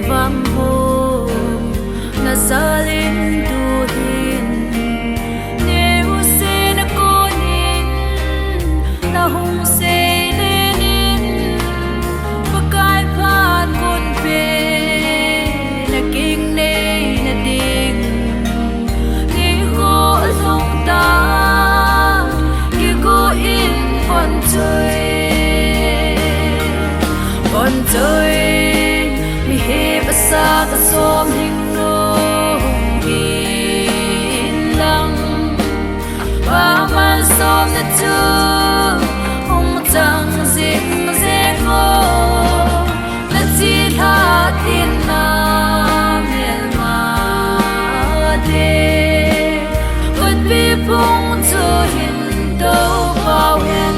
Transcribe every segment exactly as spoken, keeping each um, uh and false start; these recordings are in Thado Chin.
Vangboh na jalin tuhin, neu sena konin na hung seilenin, Pakai phat kon pen na kingnei na ding, nikho jong ta kigo in von choi, von choi, mihem asa ka som hing nu hung hin lang. Paman som na chu hung chang jing jing o, na chi lha tin na melma te, kutpi phung chu hin to pau hen.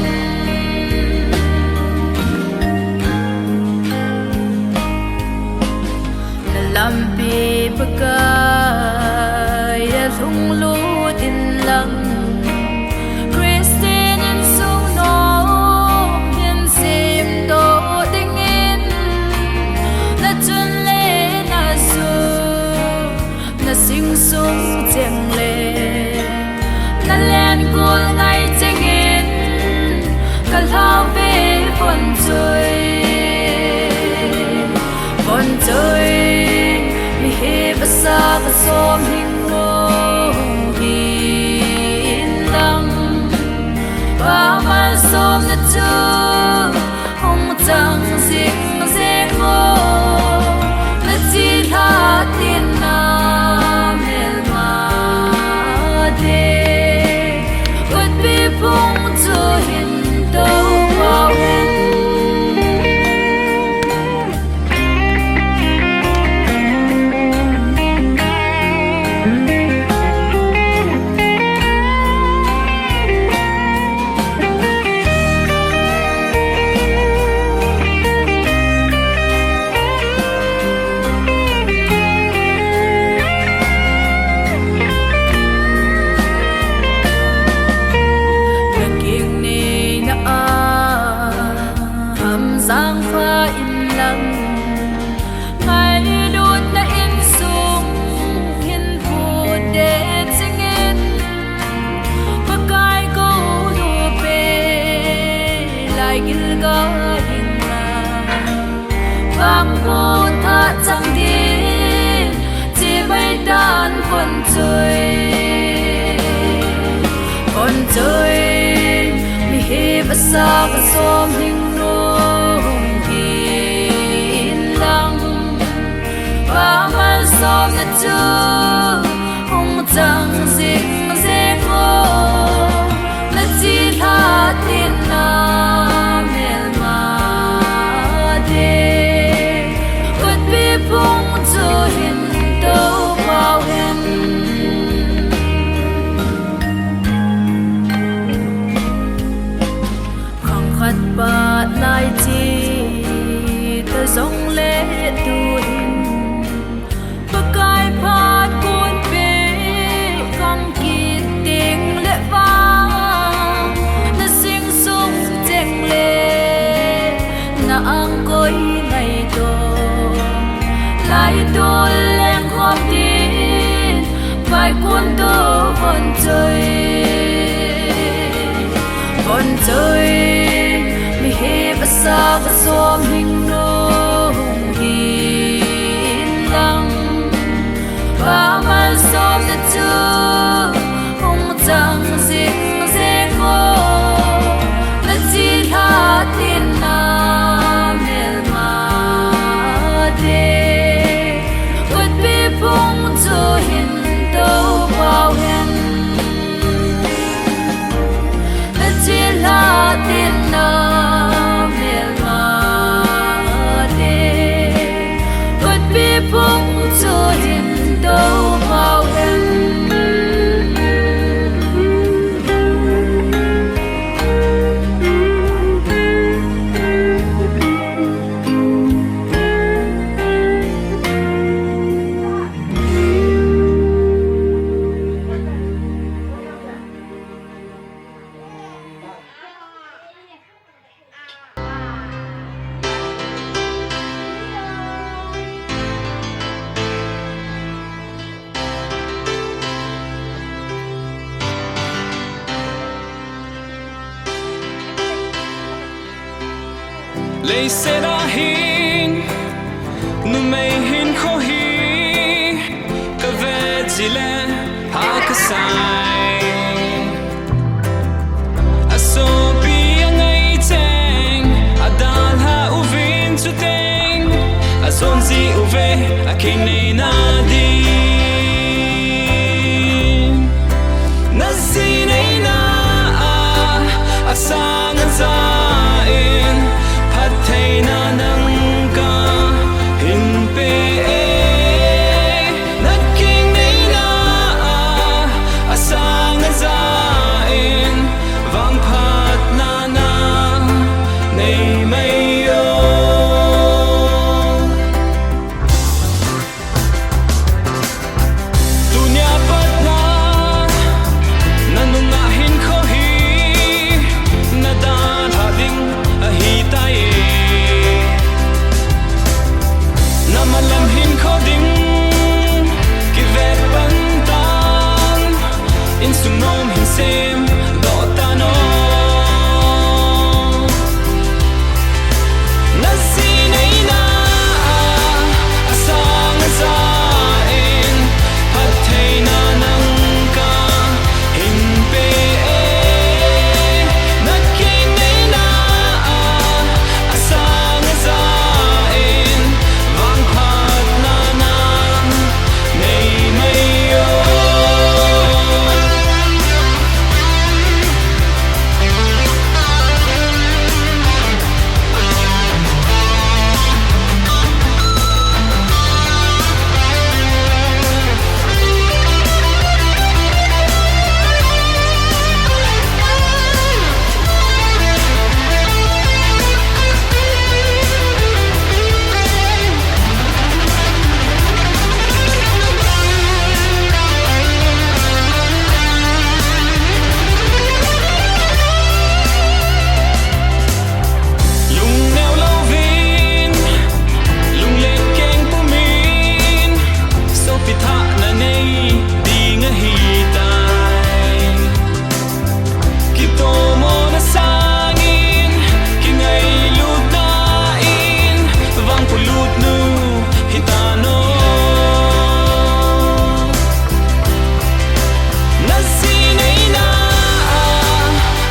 Na lampi Pakai a lhung lut in lang, Christian insung nom hin sem to dingin, na chun le na su, na sing sung cheng le, na len kul ngai chengin, ka lhau ve von choi, von choi, mihem asa ka som hing nu hung hin lang. Paman som na chu hung chang jing jing o, na chi lha tin na melma te, kutpi phung chu hin to pau hen. Na kingnei na a ham jang pha in lang, ngailutna insung hin pute chingin, Pakai ko nu pe lai gilga hing na, vangboh tha chang din chi mai tan von choi, von choi, mihem asa ka som hing nu hung hin lang. Paman som na chu hung chang jing jing o, na chi lha tin na melma te, kutpi phung chu hin to pau hen. Khang khat pat lai chi ta jong le tuhin, Pakai phat Ei sena hin, numei hinkho hi ka vet jile pha ka sai. A sopi a ngai cheng, a dalha uvin chuteng, a jon ji uve a kei neina ding. Na ji neina a, a sang a ja in, phattheina nang ka hin pe e. Na kei neina a, a sang a ja in, vangphatna nang nei mai o. Tunia patna, na nunga hinkho hi, na dalha ding ahi tai. Na malam hinkho ding, kivet pan tan, insung nom hin sem doh tan o. Na ji neina a, a sang a ja in, phattheina nang ka hin pe e. Na kei neina a, a sang a ja in, vangphatna nang nei mai o. Lungneo louvin, lunglen keng pumin, sopi thahna nei ding ahi tai. Kitomona sangin, kingailutna in, vangphu lutnu hi tan o. Na ji neina a,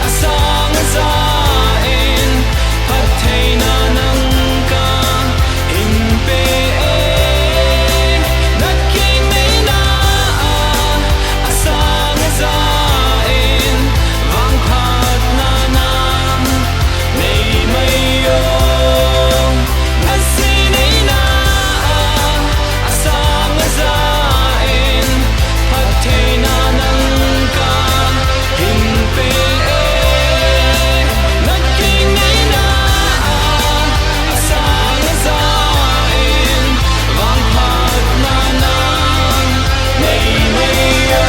a sang a ja in, phattheina nang ka hin pe e. Na kei neina a, a sang a ja in, vangphatna nang nei mai o. Na ji neina a, a sang a ja in, phattheina nang ka hin pe e. Na kei neina a, a sang a ja in, vangphatna nang nei mai o.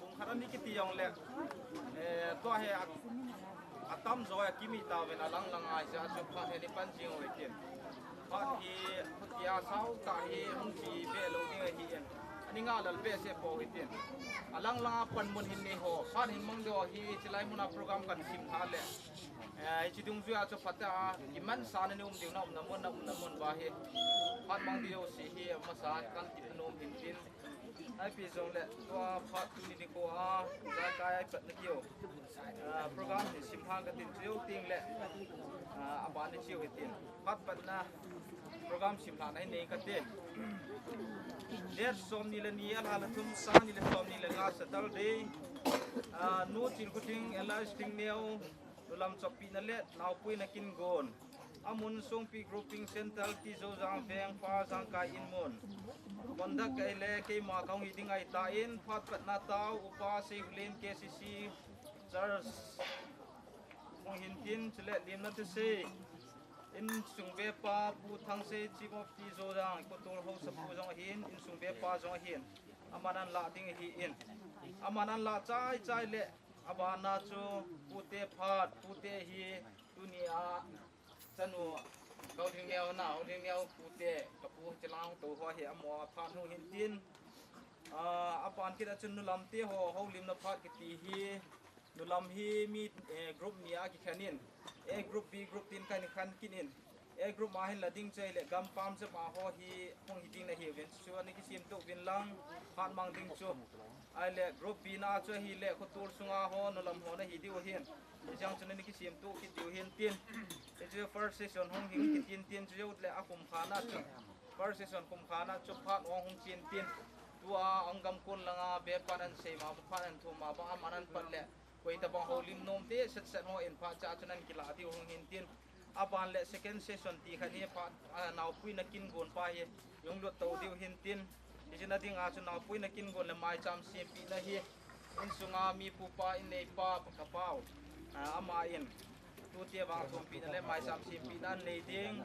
Kum khat ani kiti jong le, eh, tua hi a, atam jo a kimi ta ven, alang lang a, ja chu phat hi ni pan jing oi tin. Phat hi, kia sao ta hi, hung ki be lo ni hi en. Ani nga lal be se po hi tin. Alang lang a pan mun hin ni ho. Phat hin mang do hi, chilai mun a program kan sim tha le. Eh, hiche dungjuia chu phat a, iman sa na ni um diu na um na mun na um na mun ba hi. Phat mang diu si hi, masa kan ti nom hin tin. Ai pi jong le, tua phat tu ni ni ko a, ja kai ai pat na diu. Ah, program ni sim hang ka tin chu ting le. Ah, apa ni chiu hi tin. Phat pat na program sim hang na hi nei ka tin. Date som ni le ni a la thum sang ni le som ni le nga Saturday. Ah, nu chil ku ting, Elias ting neo. Nulam choppina le naopuina kin gon. Amun Songpi Grouping Centre T Zojang Veng Fa Jangkai in mun. Kondak kai le keima kong hi ding ai ta in phat pat na tau upa sei hulen K C C Church. Kong hin tin chule lim na te sei. In sung be pa Pu Thang sei Chief of T Zojang ko tur ho sa pu jong hin in sung be pa jong hin. Amanan la ding hi in. Amanan la chai chai le Abana chu pute phat, pute hi tunia chanu kau ding neo na, u ding neo pute, ka pu chilang to ho hi amo phat nu hin tin. Ah, apan kit a chun nulam te ho, ho lim na phat kiti hi, nulam hi mi, eh, group ni a kikhen in, A group, B group tin kan khan kin in. A group ma hin la ding chai le gam pam chapa ho hi hung hi ding na hi vin chu ani kisim tu vin lang phat mang ding chu. Ai le group B na chu hi le ko tur sunga ho nulam ho na hi diu hin. Hi jang chu ani kisim tu ki diu hin tin. Hi chu first session hung hi ki tin tin chu le a kum kha na chu. First session kum kha na chu phat ong hung chin tin. Tua ong gam kun langa be pan an sei ma phat an thu ma ba amanan pat le. Koi tabang ho lim nom te set set ho in phat cha chu nan kila diu hung hin tin. Aban le second session ti khat hi phat, ah, naopuina kin gon pa hi jong lut to diu hin tin. Hi jin a ding a chu naopuina kin gon le mai cham sim pi na hi. In sunga mi pu pa in nei pa pa ka pau. Ah, ama in. Tute vang thum pi na le mai cham sim pi na nei ding.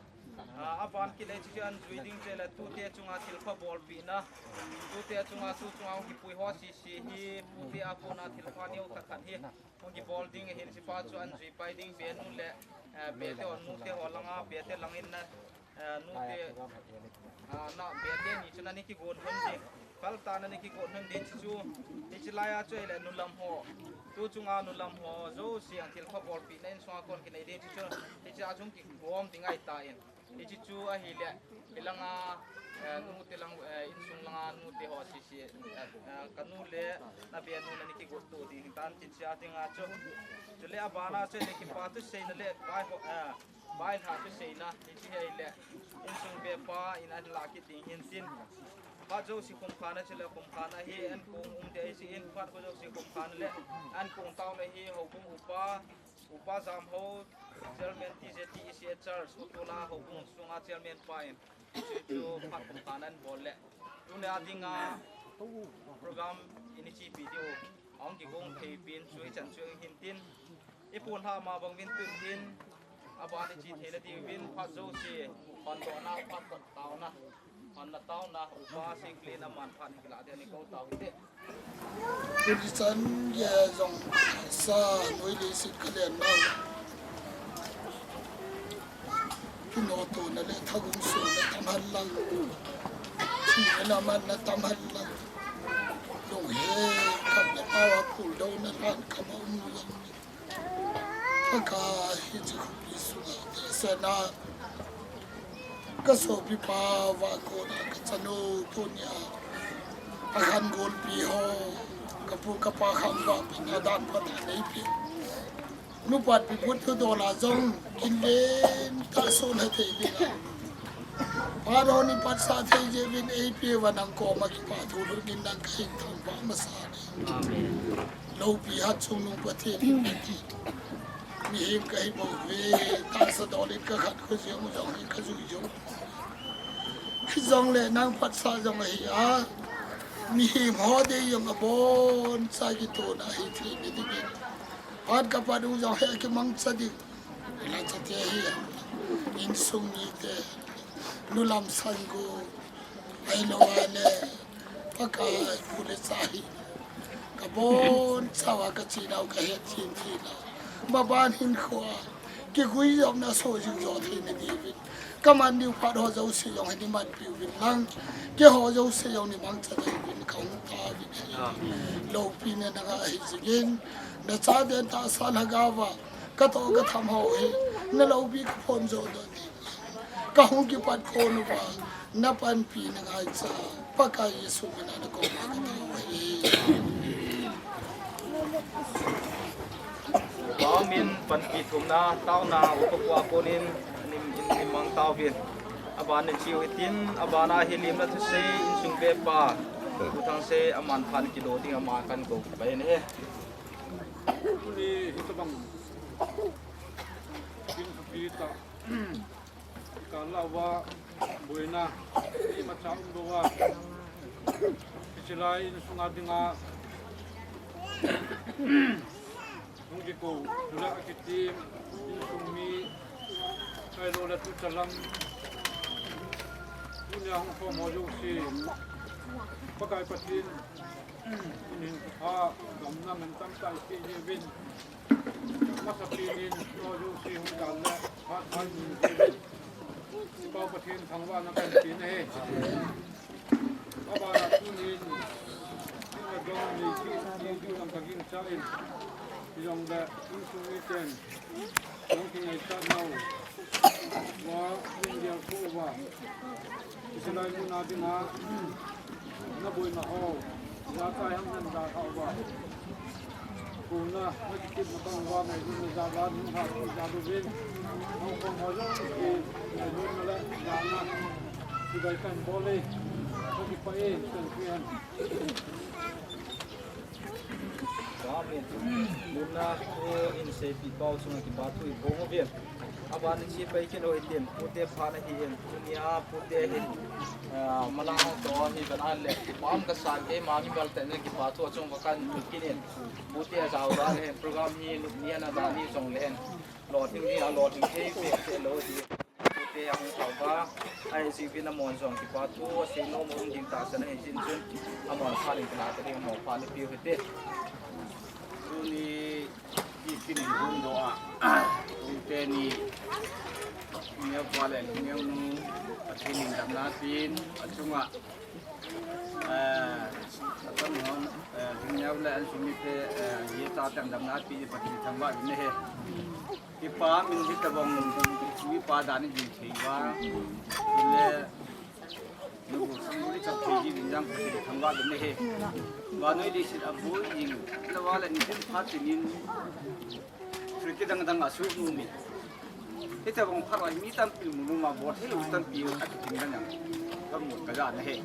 Ah, aban kit le chu an jui ding che le tute chunga thil pha bol pi na. Tute chunga chu chunga hung kipui ho si si hi pute a kona thil pha neo khat khat hi. Hung kibol ding hin sipa chu an jui pai ding be nu le, eh, be te hon nu te ho langa be te lang in na, eh, nu te, ah, na be te ni chu na ni kigon hun ding. Kal ta na ni kigon hun ding chu. Hi chi lai a chu le nulam ho. Tu chunga nulam ho. Zo siang thil pha bol pi na in sunga kon kinei ding chu. Hi chi a chung kigom ding ai ta in. Hichi chu ahile, hilanga, eh, nu te lang, eh, insung langa nu te ho si si, eh, eh, ka nu le na be nu na ni kigot tu ding tan tin sia ding a chu. Chule abana chu le kipa tu sei na le, bai ho, eh, bai ha tu sei na, hichi hile, insung be pa in an la ki ding hin tin. Pa jo si kum khana chule kum khana hi an kung um te si in pa ko jo si kum khana le, an kung tau le hi ho kum upa, Upa Jamho, Chairman T Z T E C A Church, Utula Houbung sunga Chairman pa in, chu chu phat kum khan an bol le. Tuni a dinga program ini chi video, ong kigong thei pin, chu i chan chu hin tin. I pun ha ma bang vin tun hin, aban i chi thei le di vin, phat jo si, pan do na, phat pat tau na. Hon na tau na, upa sing clean a man phat ni kila dia ni ko tau te. Tuni chan ye jong sa noi le sit ka len na. Kino to na le thagum so na tam hal lang. Chi na man na tam hal lang. Long he kam na pawa pul do na lan kam um lang. Pakai, hiche khopi sunga te sena ka sopi pa va kona ka chanu tunia a khan golpi ho ka pu ka pa khang va pana dan pa ta nei pi. Nu pat pi put tu dola jong kin len ta so na thei vin a. Pa do ni pat sa thei je vin ei pi va nang koma kipa thu lu kin nang ka hin thang va ma sa ni. Amen. Lopi hat chungnung Pathen in kati. Mihem kahi bou ve, tahsa dol in kakhat kho jeng u jong hi kajui jong. Hijongle nang phatsah jong ahi a. Mihem ho dei jong aboncha kitona ahi thei na dingin. Phat kapat u jong hi akimangcha ding. Ila chate hi. Insung mite. Nulam san gu. Ahilou le. Pakai pu le cha hi. Kabonchauva kachenau kahet thim thim nau. Maban hinkhoa kigui jopna so jing jo thei na diuvin. Kaman diu phat ho jouse jong hin manpiuvin lang. Keiho jouse jong nei mangcha diuvin kahung tauvin ahi. Loupina nanga ahi jingin. Nachaten tahsa lhagaova. Ka to ka tham ho hi, na lo bi ka phon jo do di. Ka hung kipat ko nu ba, na panpi na ngai cha, Pakai Jesu mina na ko ma ka to hi. Amin, panpi thumna, tauna, upa kwa konin, nim, nim, nim mang tau bin. Abana chiu hitin, abana hi limna thusei, insung bepa. Uthang se, aman phan kilo ding ama kan ko pai ne. Ni hitabang. Kin pita. Kan la wa, buena. Ni ma cha um do wa. Kichilai insunga dinga. Hung kiko, tula akitim, insung mi, kailo la tu chalam. Tunia hung ko mo jo si. Pakai Pathen, inin ha, gamna men tam tai si ni vin. Masa pinin, mo jo si hung gamna, ha, ha, ni vin. Pau Pathen thangvahna kan pe na he. Abana tunin, ina dong ni ki, ni ki lam ka ging cha in. Ijong da, insung miten, nong kingaichat nau. Wa, ning dia ko wa. Isilai muna dinga, na boina ho. Jakai ham nan da ka wa. Kuna, na kikit na bang wa, mai dun ja la, nu ha, ku ja du vin. Nong kong ho jong ki, mai dun na la, ja na. Ki bai kan bo le. Ka ki pa e, kan ki han. Amen. Luna ko in se pi pau sunga kipa thu i bong o vin. Abana chi pai kin o hitin, pute pha na hi in, tunia pute hin, ah, malang to hi ban an le, pam ka san ke ma mi bal te ne kipa thu chung va kan kin in. Pute a jao da le, program hi ni ana da ni jong le. Lo thing ni a lo thing thei pe te lo di. Pute a hung thau ba, ai si vin a mon jong kipa thu, a si no mo ding ta sa na hi jin jun, a mon pha ding na ta ding a mon pha ni piu hite. Tuni Ki kin hung do a. Hung te ni. Neo pa le, neo nu. Pathen in damna tin. A chunga. Eh, a tam hon. Eh, neo le an sumi te. Eh, ye ta tang damna tin. Pathen thangvah in ne he. Ki pa min hi ta bang. Sumi pa dan ni jin thei va. Le. Nubu sangli kap thei ji vin jang Pathen thangvah ding ne he. Vanoi leiset a boi jing. Lawale nitin phat tinin. Thil kidang dang a su nu mi. Hitabang phat a mi tampi mu nu ma bol thei lou tampi a kitin dang jang. Ka mu ka ja ne he.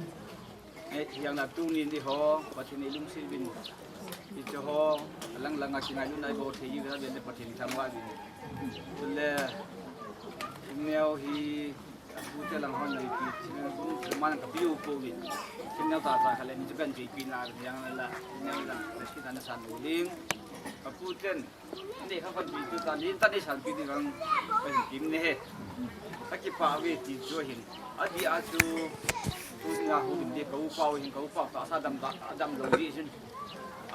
Eh, yang na tunin eiho, Pathen ilungset vin. Hiche ho, lang lang a kingailutna i bol thei ji vin a vin le Pathen thangvah vin. Le, neo hi, Pute lang hon nei pi, thil man ka piu pou vin. Thil neo ta ta kha le ni chu kan jui pi na yang la, neo la, na si na san u ling. Ka puten, nei kha kan pi tu ta lin ta nei san pi ni lang, ka hin kim ne he. Ka kipa ve ti chu hin. A di a chu, tu nga hu vin de ka u pau hin, ka u pau ta sa dam ta, dam lo di sin.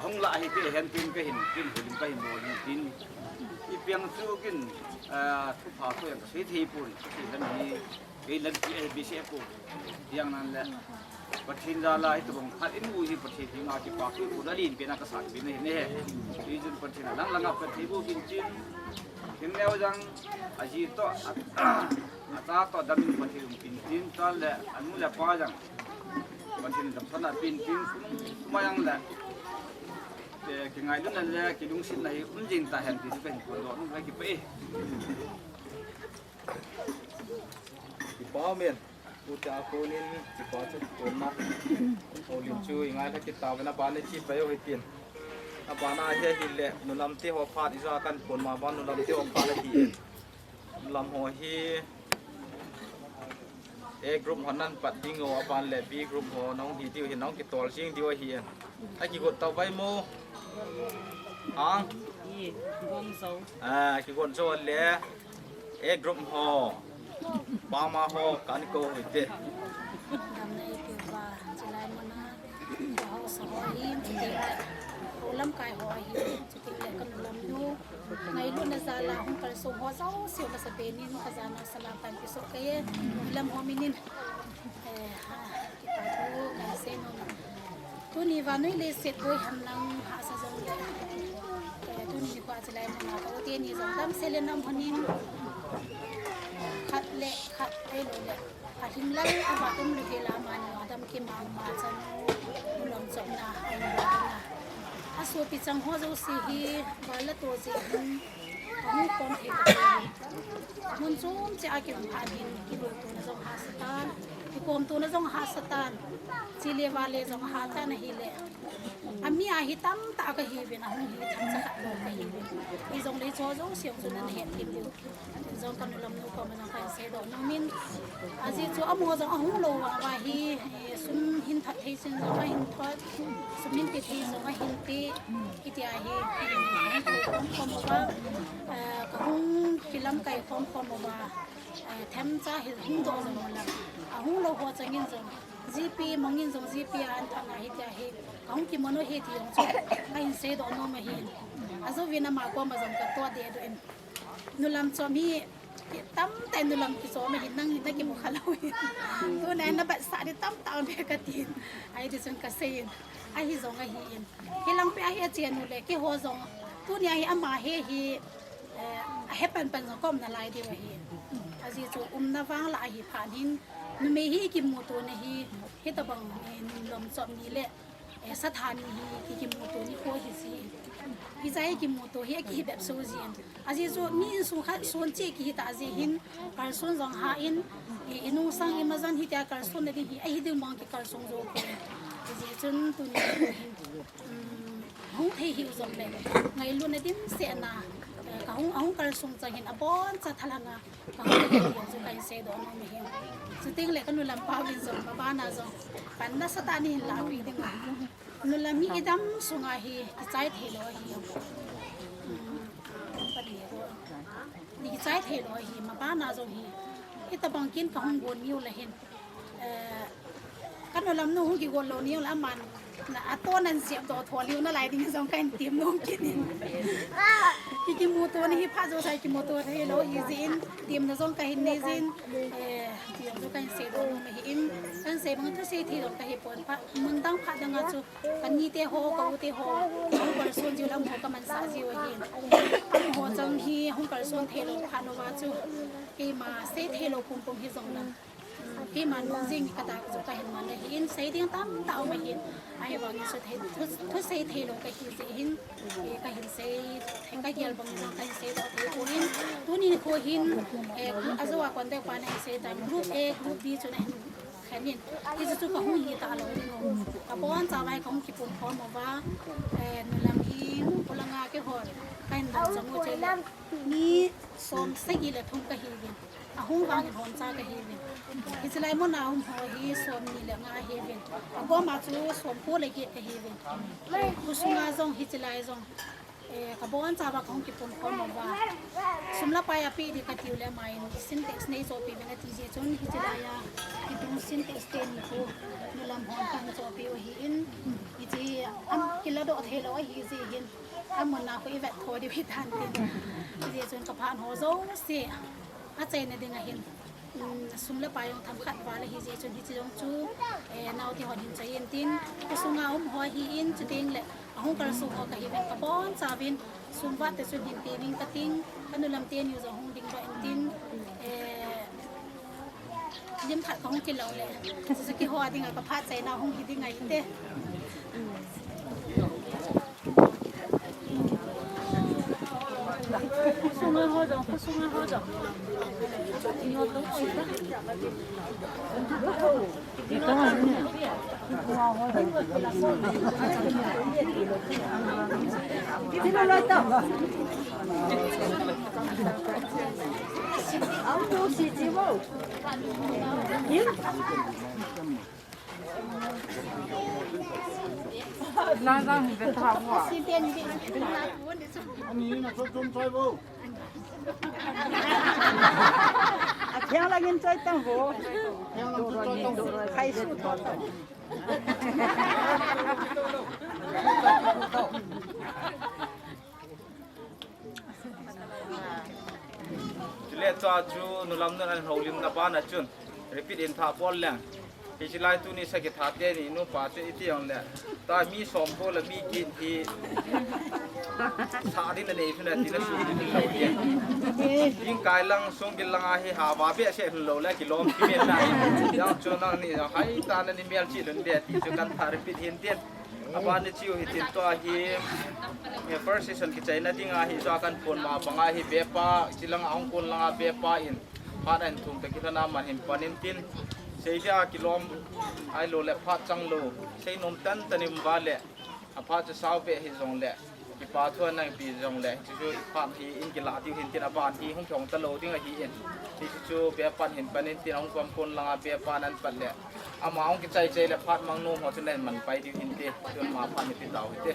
Hung la hi ke hen tin ka hin, tin hu vin ka hin bol hin tin. I piang chu kin, ah, Pha ko yang sei thei pon, sei thei hi, kei lam ki ai bi se ko. Yang nan le. Pathen jal a hitobang phat in mu hi Pathen dinga kipa ko, ko da lin pe na ka sa pe ne ne. Ti jun Pathen lang lang a Pathen bu kin tin. Kin neo jang, a ji to, a, a ta to dam in Pathen um kin tin, ta le, a nu le pa jang. Pathen dam sana pin tin, ma yang le. Eh, kingailutna le, kilungsetna hi um jing ta hen ti chu ka hin phon doh nung ka kipa e. Kipa men. Pute a konin, kipa chu konna. Holim chu i ngailha kit tauvin, abana chi pai u hitin. Abana hi ahile, nu lam te ho phat i ja kan phon ma ban nu lam te ho phat ahi. Nu lam ho hi A group ho nan pat ding u, aban le B group ho nahung hi diu hin nahung kitol jing diu ahi. A kigot tau vai mo. Hang? I, Guangzhou. A, kigot jo le A group ho. Pama ho kan ko hite. Damna i pe ba, chilai mona. Ho sa ho hi, chite. Ho lamkai ho hi, chite le kan lam nu. Ngailutna jal a hung kalsong ho jouse masa pen in ka jana sala pan kiso ka ye. Lam ho minin. Eh, ha, kipa thu, kan sei nom. Tuni vannoi leiset boi henlang hahsa jongle, eh, tuni nikho a chilai muna ka u teni jong damsel in aum lhonin, khat le khat ahilouleh alhinglel a va um lou hel a, amani adam kima uma chanu lom chomna a um lou na. Asopi chang ho jouse hi gal le to jeh hin ahung kom thei tapoi. Mun chom cheh a kium phat hin kiloitona jong hahsa tan, kikomtona jong hahsa tan, chele vale jong ahahsa tan ahile. Ami a hi tamtah kahiuvin, ahung hi themcha khat bou kahiuvin. Hijongle hiche jouse jong chu nana het them diu jong kanu lamnu koma jong kahin seidoh nom in. Ajeh chu amaho jong ahung lou vang uva hi, eh, sum hin that thei jeng jong ahin that, sum hin pe thei jong ahin pe. Hitia hi, eh, ahung thou khom khom uva, eh, kahung kilamkai khom khom uva, eh, themcha hi hung doh jong ulang. Ahung lou ho changin jong GP, mangin jong GP a ahin that na hitia hi kahung kimu u ahi ti jong chu kahin seidoh nom ahin. Ajouvin ama koma jong kato dehdoh in. Nulam chom hi tamtah in nulam kichom ahin, nangin nakimu kha lou hin. Tuna nabatsah ding tamtah um e katin. Ahi tichun kaseiyin. Ahi jong ahin. Hilang peh a hi achen uleh keiho jong tunia hi ama he hi, eh, ahe panpan jong ka um nalai diu ahi. Ajeh chu umna vang lah ahi phat hin, numei hi ikimutona hi, hitobang, eh, nulam chom ni le, eh, satha ni hi, ki, kimuto nikho hi jin. Hiche a ikimuto hi akihi bep sou jin. Ajeh chu mi insung khat son cheh kihi tah jeh hin, kalson jong ha in, i, inung sang imajan hitia kalson na ding hi, ahi ding bang kikalsong jou poi. Hijeh chun tuni nikho hin, um, hung thei hih u jongle, ngailutna dimset a, eh, kahung, ahung kalsong chang hin aboncha thalheng a, kahung thei hih u chu kahin seidoh nom ahi. Chuteng le kanu lampa uvin jong, maban a jong, pan nasatah a neihin lahpeh ding u. Nulam hi idam sunga hi, kichai thei lou ahi. Um, kichai thei lou ahi, maban a jong hi, hitobang kin kahung gon niu le hin. Eh, kanu lamnu hung kigon lou niu le aman, na, ato nan jep doh tho liu nalai ding jong kahin tem nom kit in. Ki, kimuto na hi phat jouse a kimuto thei lou ahi jeh in, temna jong kahin nei jin, eh, ti jong chu kahin seidoh nom ahin, kahin sei bang thusei thei jong kahi pon phat, mun dang phat dang a chu, Ka nite ho, ka ute ho, hung kalson jiu le amaho ka mansah jiu ahin. Amaho chang hi hung kalson thei lou phat uva chu, keima sei thei lou pumpum hi jong lang, um, keima nung jing ka dak chu kahin man ahin, sei ding tamtah um ahin. Ahivangin chu thei, thu, thusei thei lou kahi jeh hin, eh, kahin sei, ka gel bang jong kahin seidoh thei poi. Tuni nikho hin, eh, ajou a kon deu pa nahin sei tan, group A, group B chu nahin khen in, hichu chu kahung hi talou ding u. Ka boncha vai kahung kipum khom uva, eh, nulam hi, khulanga keiho, kahin dong chang u chule, mi som sagi le thum kahiuvin. Ahung vang in hom cha kahiuvin. Hiche lai muna um ho hi som ni le nga ahiuvin. Akoma chu som ko le get kahiuvin. Khosunga jong hiche lai jong, eh, ka boncha va kahung kipum khom uva. Sum le pai apeh ding katiu le amahin Sintex neichohpeh uvin ati jeh chun hiche lai a, kidung Sintex teni khu, nulam hon kahin chohpeh u ahin, hiche a kiladoh thei lou ahi jeh hin, amun a khu ivet tho diu hitan tin. Hijeh chun ka phat ho jouse achaina ding ahin, um, sum le pai jong themkhat val ahi jeh chun hiche jong chu, eh, naote hon hin chai in tin, khosunga um ho ahin, chuteng le ahung kalsong ho kahiuvin ka boncha uvin, sum vat te chu hin pe ning kating, kanu lam teni u jong hung ding doh in tin, eh, lim khat kahung kilou le, chu chu keiho a dinga ka phat chaina hung hi ding ahi te. Atheng langin choi tang vo. Khai su tho tang. Chule tua chu nulam nun an houlimna bana chun repeat in tha bol leng. Hichi lai tuni sa kitha teni nupa chu iti jongle, ta mi som bol le mi kit hi sa ding na nei thuna ti na su ding lo ti. Ding kai lang sung gil lang a hi ha va be se lo le kilom ti men na. Jang chu nang ni jang hai ta na ni mel chi lun be ti chu kan tha repeat hin tin. Aban ni chiu hi tin tua hi, eh, first session kichai na ding a hi sa kan pon ma bang a hi be pa, chi lang a hung kun lang a be pa in. Phat a hin thum ta kilhon a man hin pan in tin, seidia kilom, ahilou le phat chang lou, sei nom tan tan in ba le, aphat chu sao be hi jong le, kipa thu a nang pi jong le, chu chu phat hi in kila diu hin tin aban hi hung kihong ta lou ding ahi in. Hi chu chu be pan hin pan in tin hung pam kon lang a be pan an pan le. Ama hung kichai chai le phat mang nom ho chu nen man pai diu hin te. Chun ma phat ni pi tau hi te.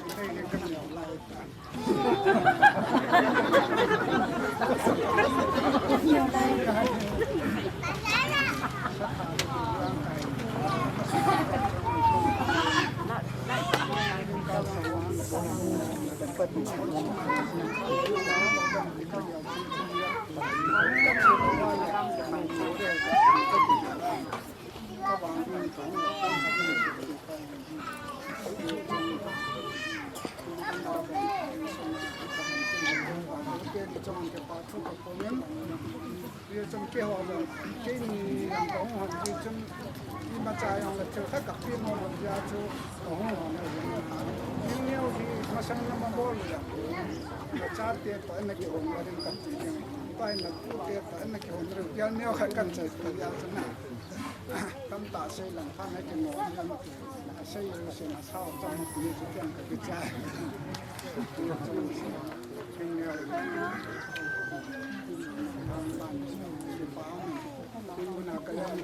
Ye chun keiho jong, keini jong kahung hon ji chun, imacha jong le thil khat kape nom hon jeh a chu kahung hon ahi. Thil neo hi masang na mabol le, nachate toh in nakihon ding kati ding. Tua in natute toh in nakihon ding. Tia neo khat kan chai toh jeh a chu na. Tamtah sei lang khat na kino jong. Asei u se na sao chang ti chu kiang ka kichai. King ne. King na ka yang.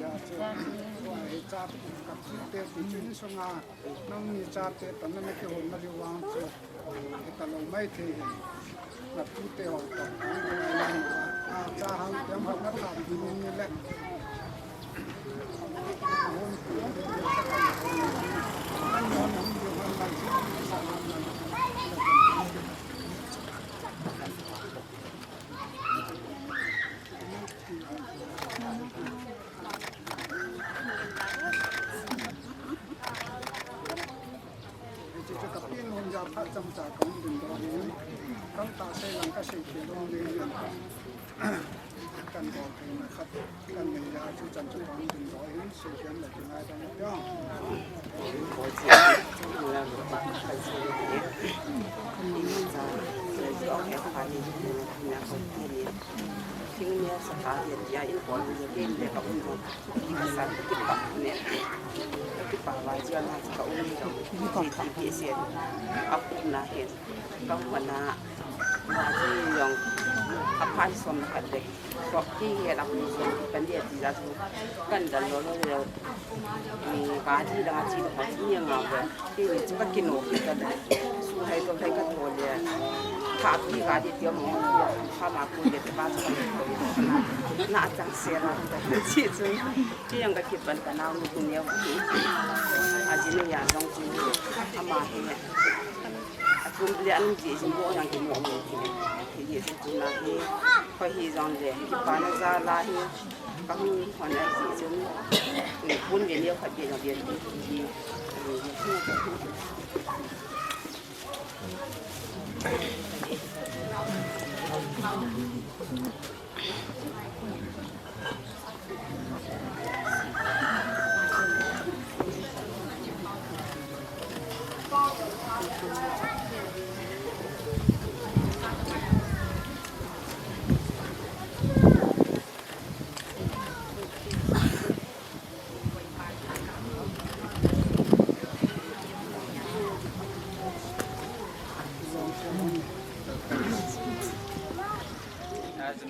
Ya, cha, cha, ka te ti chin sunga. Nangni chate toh na nakihon na diu vang chu, hita lou mai thei hi. Natute ho toh. A, cha hang tiam ho na tha pi ni ni le. Hiche chu ka pen hon jeh a phat chomcha kahung dingdoh in, tamtah sei lang kasei thei lou ding in, kan bol theina khat kan nei jeh a chu chan chu kahung dingdoh in, sei thei le kingaidam teng. Thing ne sa ka dia in bol le ke le ka um. Ka sa, ka kipah ne. Ka kipah va jia na ka um jong. Ti ti pi se. A kum na hen. Ka um na. Va ji jong. A phan som na ka de. Ko ki he na kum som kan dia ti ja su. Kan dan lo lo lo. Ni va ji da ji da ni nga ve. Ti ni chu ka kino ki ka da. Su hai to hai ka to le. Ka pi ka di ti mo. Ka ma ku le ba chu ka to. Na chang se la. Chi chu. Ti yang ka kipan ka nau ni ku neo ki. A ji ni ya jong ku. Ama he. A kum le an ji ji mo yang ki mo mo ki. Ki ye chu na he. Ko hi jong le. Ki pa na ja la he. Ka hung hon a ji chu. Ni kun le neo ka de jong le.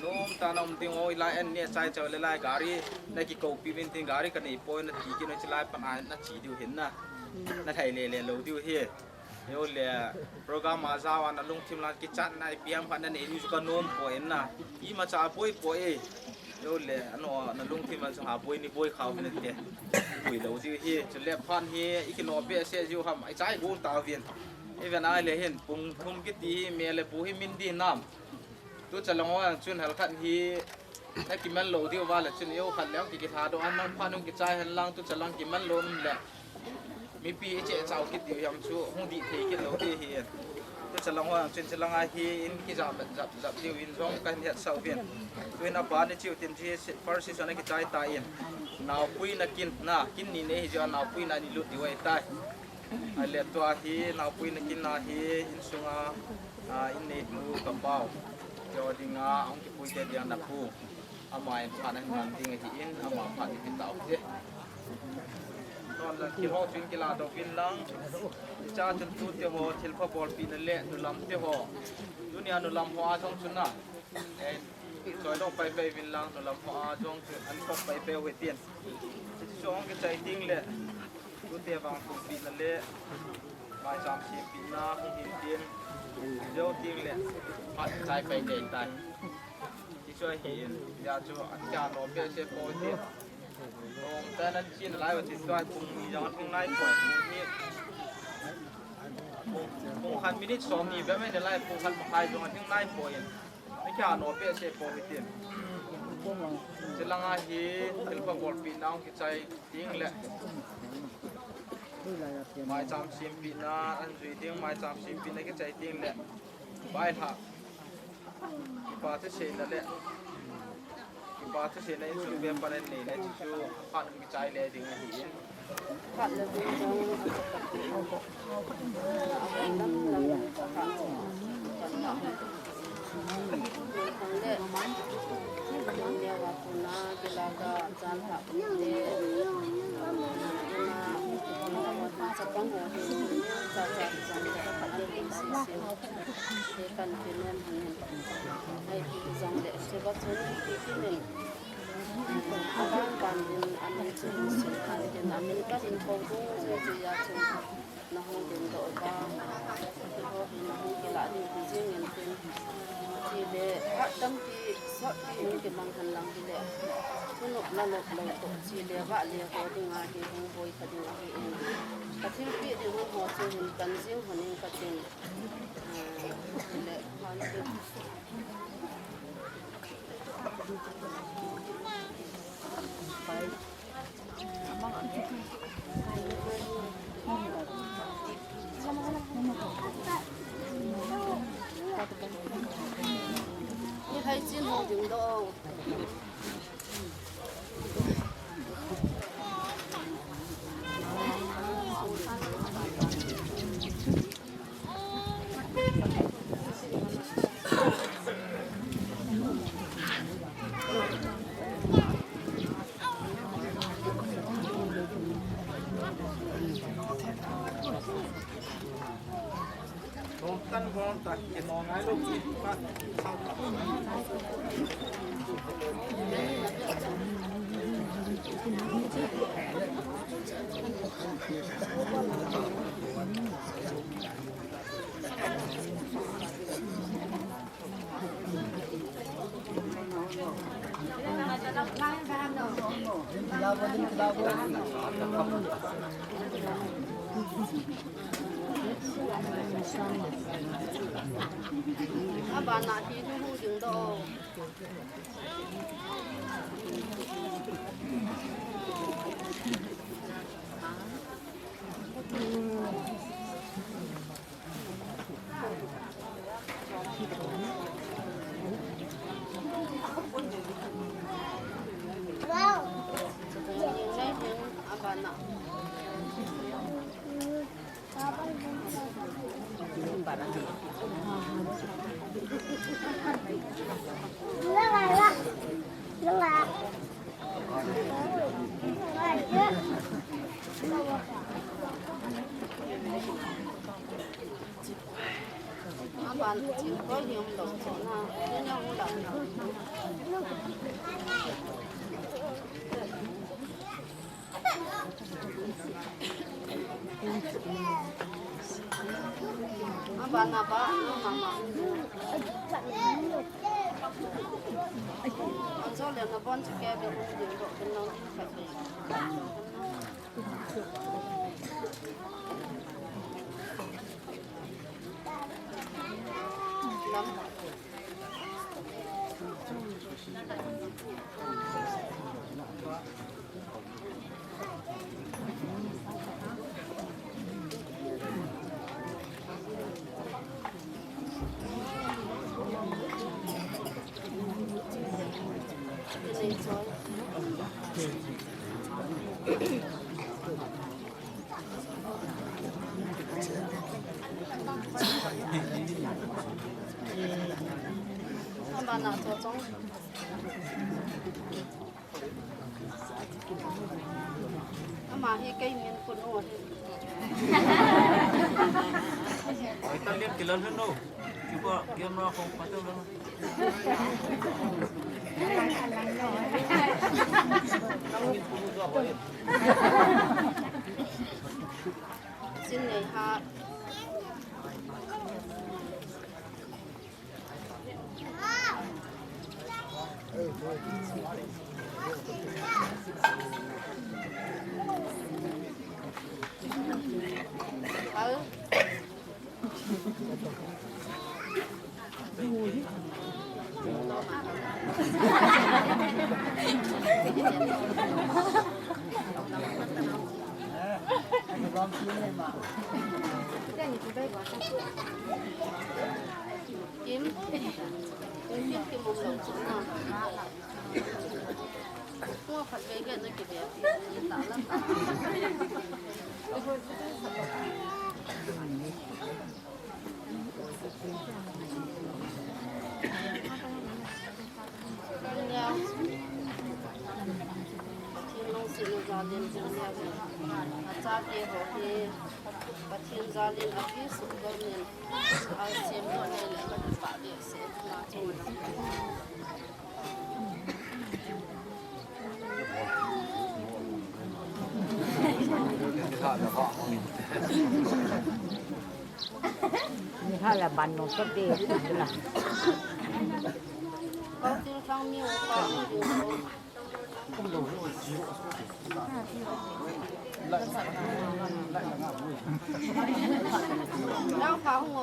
Nom ta na um ding o, ilai an ne chai chau le lai gari na kikoupi vin tin gari ka nei poi na ti kit na chi lai pan a na chi diu hin na. Na thai le le lou diu hi. Yo le program a jawa na lungthim la kichat na ipi ham khat na nei diu chu ka nom poi na. Imacha boi poi. Yo le ano na lungthim a chu ha boi ni boi khau hin te. Boi lou diu hi. Chu le phan hi i kino be se jiu ham. I chai gun ta vin. I ven ai le hin pung thum kiti hi me le bu hi min di nam. Tu cha long ang chun hal khat hi Na kiman lou diu vale chun, eikhat le hung kikithado, an nang phat hung kichai hen lang, tu chalang kiman lou um le. Mipi i che chau kit diu hiam chu, hung dih thei kit lou ti hi. Tu chalang ho chun chalang a hi in kijap jap jap diu in jong kan het sau vin. Tu in apa ni chiu tin chi first season a kichai ta in. Naupui na kin na, kin ni nei hi jo naupui na ni lut diu ai tai. A le tua hi naupui na kin na hi insunga, a, in neipu ka pau. Yo dinga, hung kipui te dia na pu. Ama in phat na man ding ahi in, ama phat ni kitau te. Ton la ki ho chun kila do vin lang. Cha chun tu te ho, thil pha bol pi na le, nulam te ho. Tunia nulam ho a jong chun na. Eh, choi dong pai pai vin lang, nulam ho a jong chu an kop pai pai u hitin. Chu hung kichai ding le, tute vang kum pi na le, maicham sim pi na hung hin tin, jo ding le, phat chai pai dei tai. Chu chu hi in, ya chu an kia no pe se po tin. Ong ta nan chin lai wa tin tua kum ni jong an hung nai po ni. Kum, kum khat minute som ni be me ne lai kum khat makhai jong an hung nai po in. Ni kya no pe se po hitin. Chilanga hi thil pha bol pi na hung kichai ding le. Maicham sim pi na an jui ding, maicham sim pi na kichai ding le. Bai ha. Kipa thu seina le. Kipa thu seina in chu be pa len nei le chu phat kichai le ding ahi in. Phat le ding jong a ka pati. A ka lam lam ka phat. Kan na. Kan le. Kan le wa ku na kila ka chan phat le. Kan na. Chapang ho. Cha cha chan ka phat le si si. He kan pe nom hin. Ai, ti jong le, che ba chun, ti ti nei. Aban ban din, amin chun, sin kan din, amin ka din ko ko, che che ya chun. Na hung din do ba. Ho hin na hung kila din, ti jing in tin. Ti le, ha tam ti, sot ti hung kimang han lang ti le. Tunop na nop lo to, ti le, va le, ho ding a, ti hung boi ka ding a, ti in. Ka thil pi ding hung ho chu hin kan jing hon in ka tin. Ni hai chin ho ding do. Abana hi nu hu ding do. Ama hi kei min kun o hi. Oi, ta lian kilal hin no. Kiba, kiba na khong pa ta lo. Sin nei ha. Kim. Kim, kim, kim, um, um, um. Mo khat ve ge na ki ve. Ni ta la ta. Pathen lungsetna jalin jingneovin, achate ho hi Pathen jalin akisuhdoh nin, asemdoh nin le akipah behseh tina chun. Ni hala ban nung sote la. Kau tin thang mi o pa. Nang pa hung o.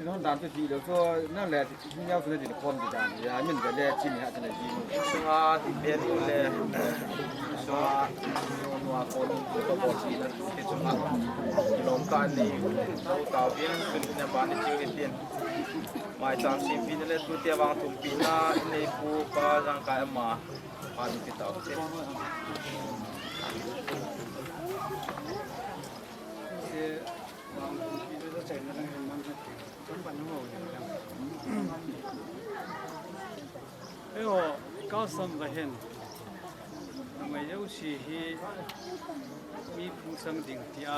Nang dan tu si lo so nang le ni yau su ne di pon di dan ya min ga le chin ha chin di. Sa ti be ni le. Sa. Kon ko bol pi na tu te chunga lom ka ni lo ta vin kun ne ba ni chiu hitin. Mai chang sim pi na le tu te vang tum pi na nei pu pa jang ka ma pa ni ti ta te. Eiho, Kaosam va hin, numei jouse hi mi phungsang ding tia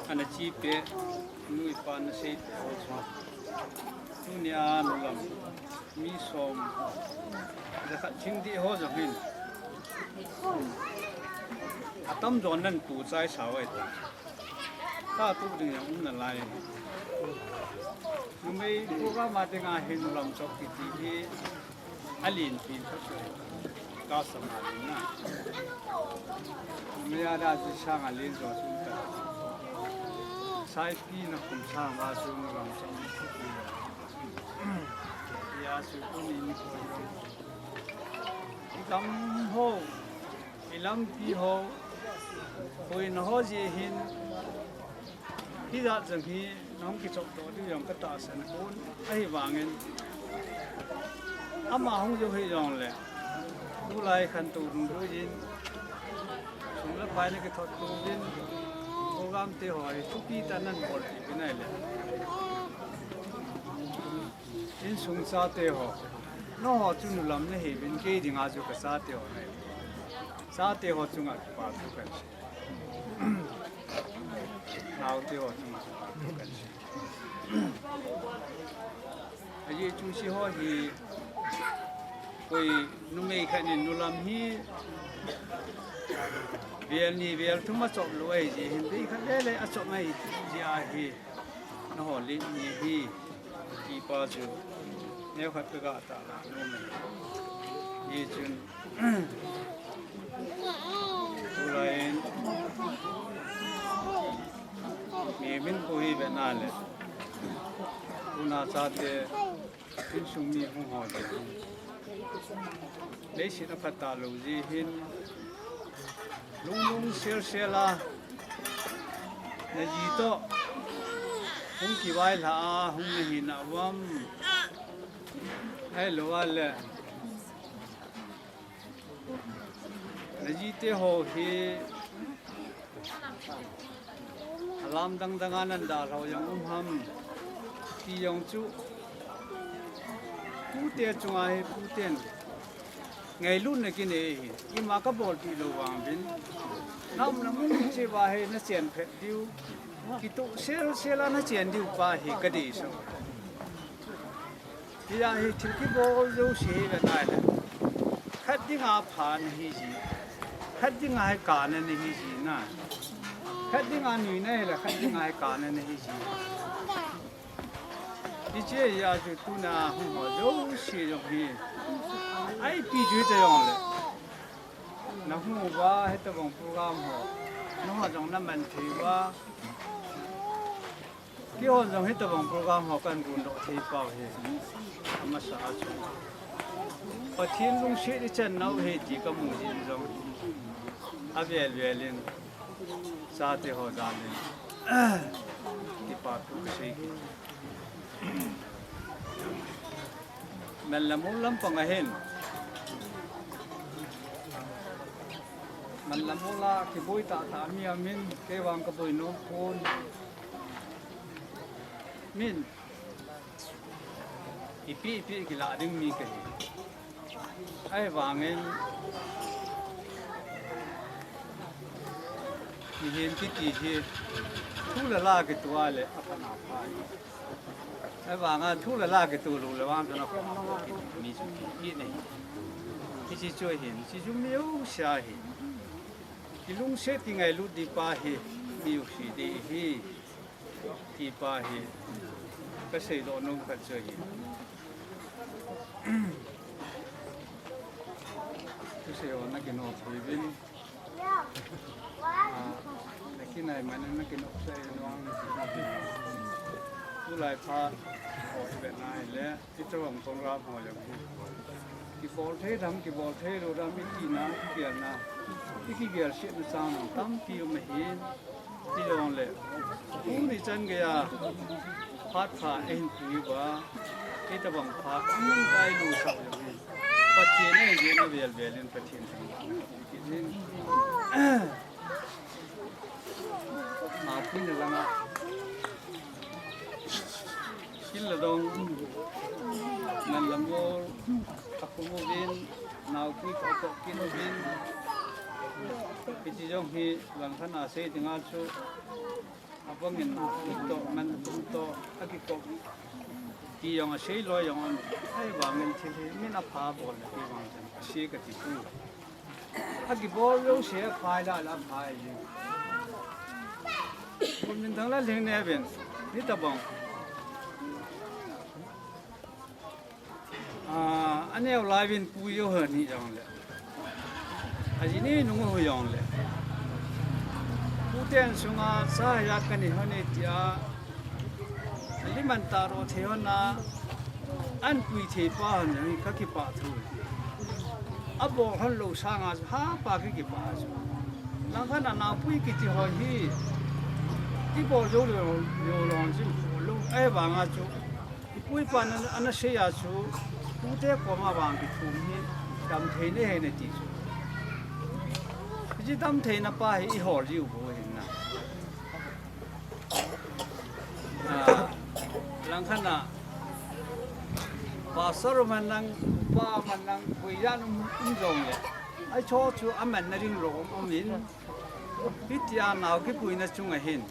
ana chi peh, nu le pa ana sei peh ho chu. Tunia nu lam mi som, jakhat ching ding ho jong hin, atamjo nan tu chai sa uve ta. Ka tu ding jong um nalai. Numei program a dinga hin nu lam chop kiti hi alen pi khat chu. Kaosam a ding na. Numei a da chu sang alen jo chu ta. Saipi na kum sang a chu nu lam chop kiti. Ya chu tu ni ni ko jong. Kam ho. I lampi ho, koina ho jeh hin, hijat jong hi, nahung kichop doh diu jong ka tahsan pon, ahivangin, ama hung jou hih jongle, tulai khantou lungdon in, sum le pai na kithot tou in, program te ho hi, thupi tah nan bolpeh uvin ahile. Insung chate ho. Nangho chu nu lam nahiuvin kei dinga chu ka chate ho nahi. Chate ho chunga kipa thu kahin sei. Naote ho chunga kipa thu kahin sei. Ajeh chu hiche ho hi koi numei khat in nu lam hi vel ni vel thum achop lou ahi jeh hin, bei khat le le achop ahi jeh ahi. Nangho len ni hi, kipa chu, neokhat ka ga tahlang nom e. Hichun, tulai in, mi min ko hi ve na le, tuna chate, insung mi hung ho le, leiset a phatah lou jeh hin, Lunglung selsel a, naji toh hung kivailhah a, hung nahi na uvam. Ahilou a le, najite ho hi, alam dang dang a nan dalhau jong um ham, ti jong chu, tute chunga hi, tuten ngailutna kinei ahi, ima ka bolpeh lou vang uvin. Na umna mun cheh uva hi na chen phet diu, kitoh selsel a na chen diu pa hi ka deisah. Hijeh a hi thil kibol jouse hi ve nai le. Khat dinga pha nahi ji. Khat dinga hi kana nahi ji na. Khat dinga nui nahi le, khat dinga hi kana nahi ji. Hiche a chu tuna hung ho jouse jong hi. Ipi chu hita jongle. Na hung uva hitobang program ho. Nangho jong na man thei uva. Keihon jong hitobang program ho kan gundoh thei pau hi. Amasa a chu. Pathen lungset i chan nau hi ti ka mu jin jong. Avel vel in. Chate ho jal in. Kipa thu ka sei kit. Man le mol lampang a hin. Man le mol a kiboi tah tah mi a min, kei vang ka boi nom pon. Min. Ipi ipi kilah ding mi kahi. Ahivangin, mihem kiti hi, thu le la kitoh a le, apha na pha. Ahivanga, thu le la kitoh lou le vang, chuna khom mi chu kiti ne. Hiche chu hin, hiche chu mi u sia hi. Kilungset kingailut ding pa hi, mi u si ding hi. Ti pa hi, ka seidoh nom khat chu ahi. Thusei ho na kinop thei uvin. Ah, na kinai man in na kinop sah in vang. Tulai phat ho i vet na hile, hitobang program ho jong hi. Kibol thei dam, kibol thei lou dam, i tina, i kigelna, i kigelsetna chang tampi um ahin, hijongle tuni chan geiya phat pha eihin pui uva, itobang phat um tai lou sah jong hi Pathen ahi jeh in avel vel in Pathen thangvahna kit in. Naopuina langa sil le dong, man le mol, akhum uvin, naopui toh toh kit uvin. Hiche jong hi langkhat a sei dinga chu, abang in, atoh man toh akikop ti jong asei loi jong aum. Ahivangin thil hi min apha bol le ti vang chun ase kati chu. Akibol jouse aphai la la aphai ji. Kum min thang la ling ne ben. Ni tabang. Ah, aneo lai vin pu jo ho ni jong le. Aji ni nung ho jong le. Pu ten sunga sa ya kani ho ni tia. Liman ta ro thei hon a, an pui thei pa hon jong hi ka kipah thu. Abol hon lou sanga chu ha pa ka kipah chu. Langkhat a naopui kiti ho hi, ibol jou lou, jou lou chu bol lou. Ahivanga chu, ipu ipa na, ana sei a chu, pute koma vang kithum hi, damtheina ahi nati chu. Hiche damtheina pa hi ihol jiu bou ahin na. Ah, langkhat a, pastor man lang, upa man lang, puijan um, um jong le. Ahi chu chu amanna ding lou um, um in. Hitia nao kipuina chunga hin.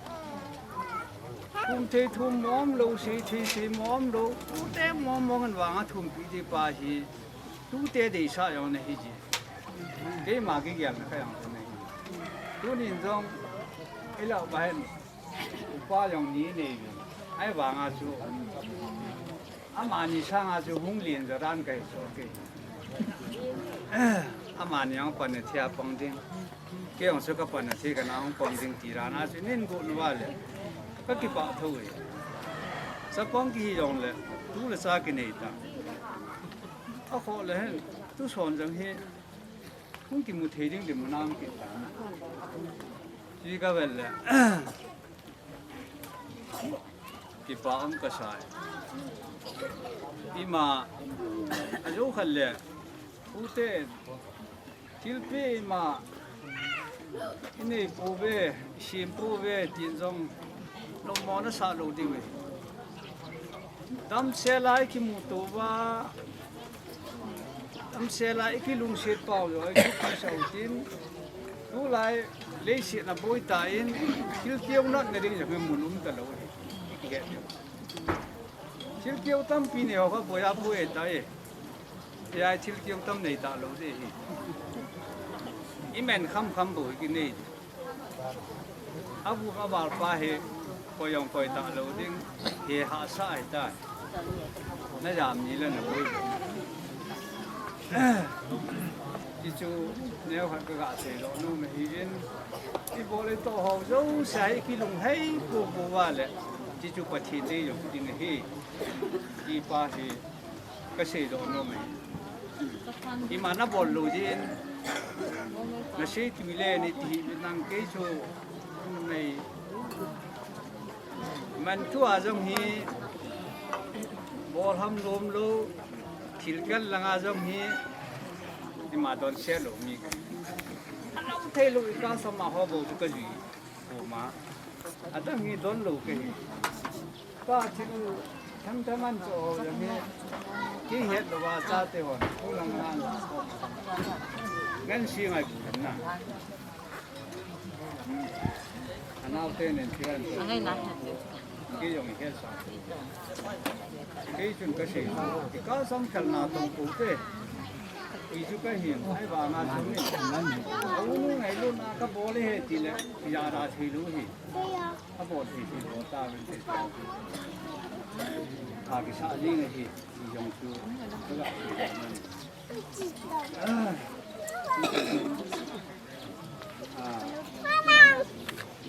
Thum thei thum mong lou, sei thei sei mong lou, tute mong mong an vanga thumpi ding pa hi. Tute deisah jong nahi ji. Keima kigelna kha jong nahi. Tunin jong, ilah uva hin. Upa jong ni nei uvin. Ahivanga chu. Amani sanga chu hung len jo dan kahi chu kei. Amani jong pan a thei a pang ding. Kei jong chu ka pan a thei kana hung pang ding ti dan a chu nin go lou a le. Ka kipah tho e. Chapang kihi jong le. Tu le cha kinei ta. Akhoh le hin. Tuson jong hi. Hung kimu thei ding le mu nam kit ta. Ti ka vel le. Kipah um kasa e. Ima, ajo khat le, ute, thilpeh ima, inei pouve, isem pouve, tin jong, lungmonna sah lou diu ve. Damsel a ikimuto uva, damsel a ikilungset pau jong, ikipusah u tin, tulai leiset a boi tan, thil keu natna ding jong mun um talou ahi, ikihet diu. Thil keu tampi nei ho kha boi a boi tai. Hiya thil keu tam nei talou ding ahi. Imen kham kham bou ikinei. Abu aval pa hi, koi jong koi talou ding, hi hahsa ahitai. Na jam ni le na boi. Hichu, neo khat ka ga seidoh nom ahin, ibol itoh ho jouse hi kilunghei popo uva le, hichu Pathen dei jong ding ahi, ti pa hi, ka seidoh nom e. Ima nabol lou jeh in, nasei tui le nei ti hi nang kei chu nei. Man thu a jong hi, bol ham lom lou, thil kal langa jong hi, ima donse lou mi. Alou thei lou i kasam a ho bou chu ka jui. Kuma, adang hi don lou kahi. Ka thil tham tham an cho ho jong hi. Kihet lou va chate hon. Kulang ngan la. Ngan si ngai bu na. Anao te nen thil an cho. Angai na. Kei jong ihet sa. Kei chun ka sei. Ka sam khel na tong pu te. Kei chu ka hin, ahivanga chu ni. Au nu ngailutna ka bol e he ti le, ya da thei lou hi. A bol thei thei bol ta ven thei. Ka kisa jing ahi, ti jong chu. Ka ga. Ah. Ah.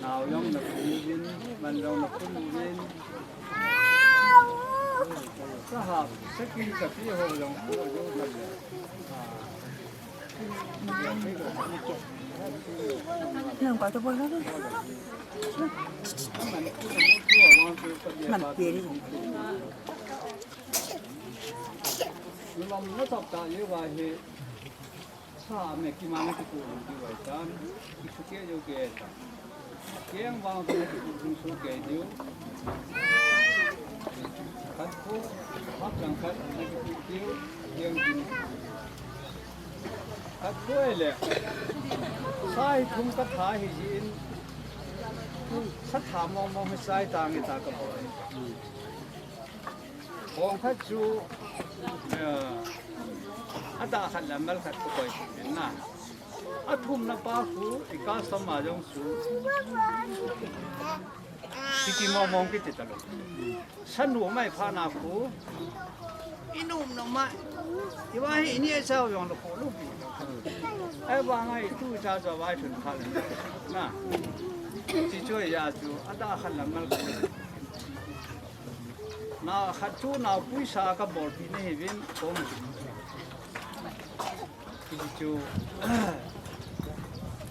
Nao jong na pu uvin, man jong na pu uvin. Sahap, sakin kapi ho jong pu uvin. Nulam na chap ta ye va he. Sa me ki ma na ki pu di vai tan. Ki su ke yo ke ta. Kiang vang na ki pu su ke diu. Khat ko, hap jang khat na ki pu diu. Kiang din. Khat ko le. Sa hi thum ka tha hi jin. Sa tha mo mo hi sai ta nge ta ka bol. Hong khat chu, eh, a da khat le mal khat ko koi na. A thumna pa khu i ka sa ma jong chu. Ki ki mo mo ki ti ta lo. Sa nu mai pha na khu. I nu no ma. I va hi ni e sa jong lo ko lo pi. Ai va ngai tu cha cha va thun pha le. Na. Chi chu ya chu a da khat le mal khat. Na khat chu nao puisa ka bolpi na hi vin kong. Ki chu,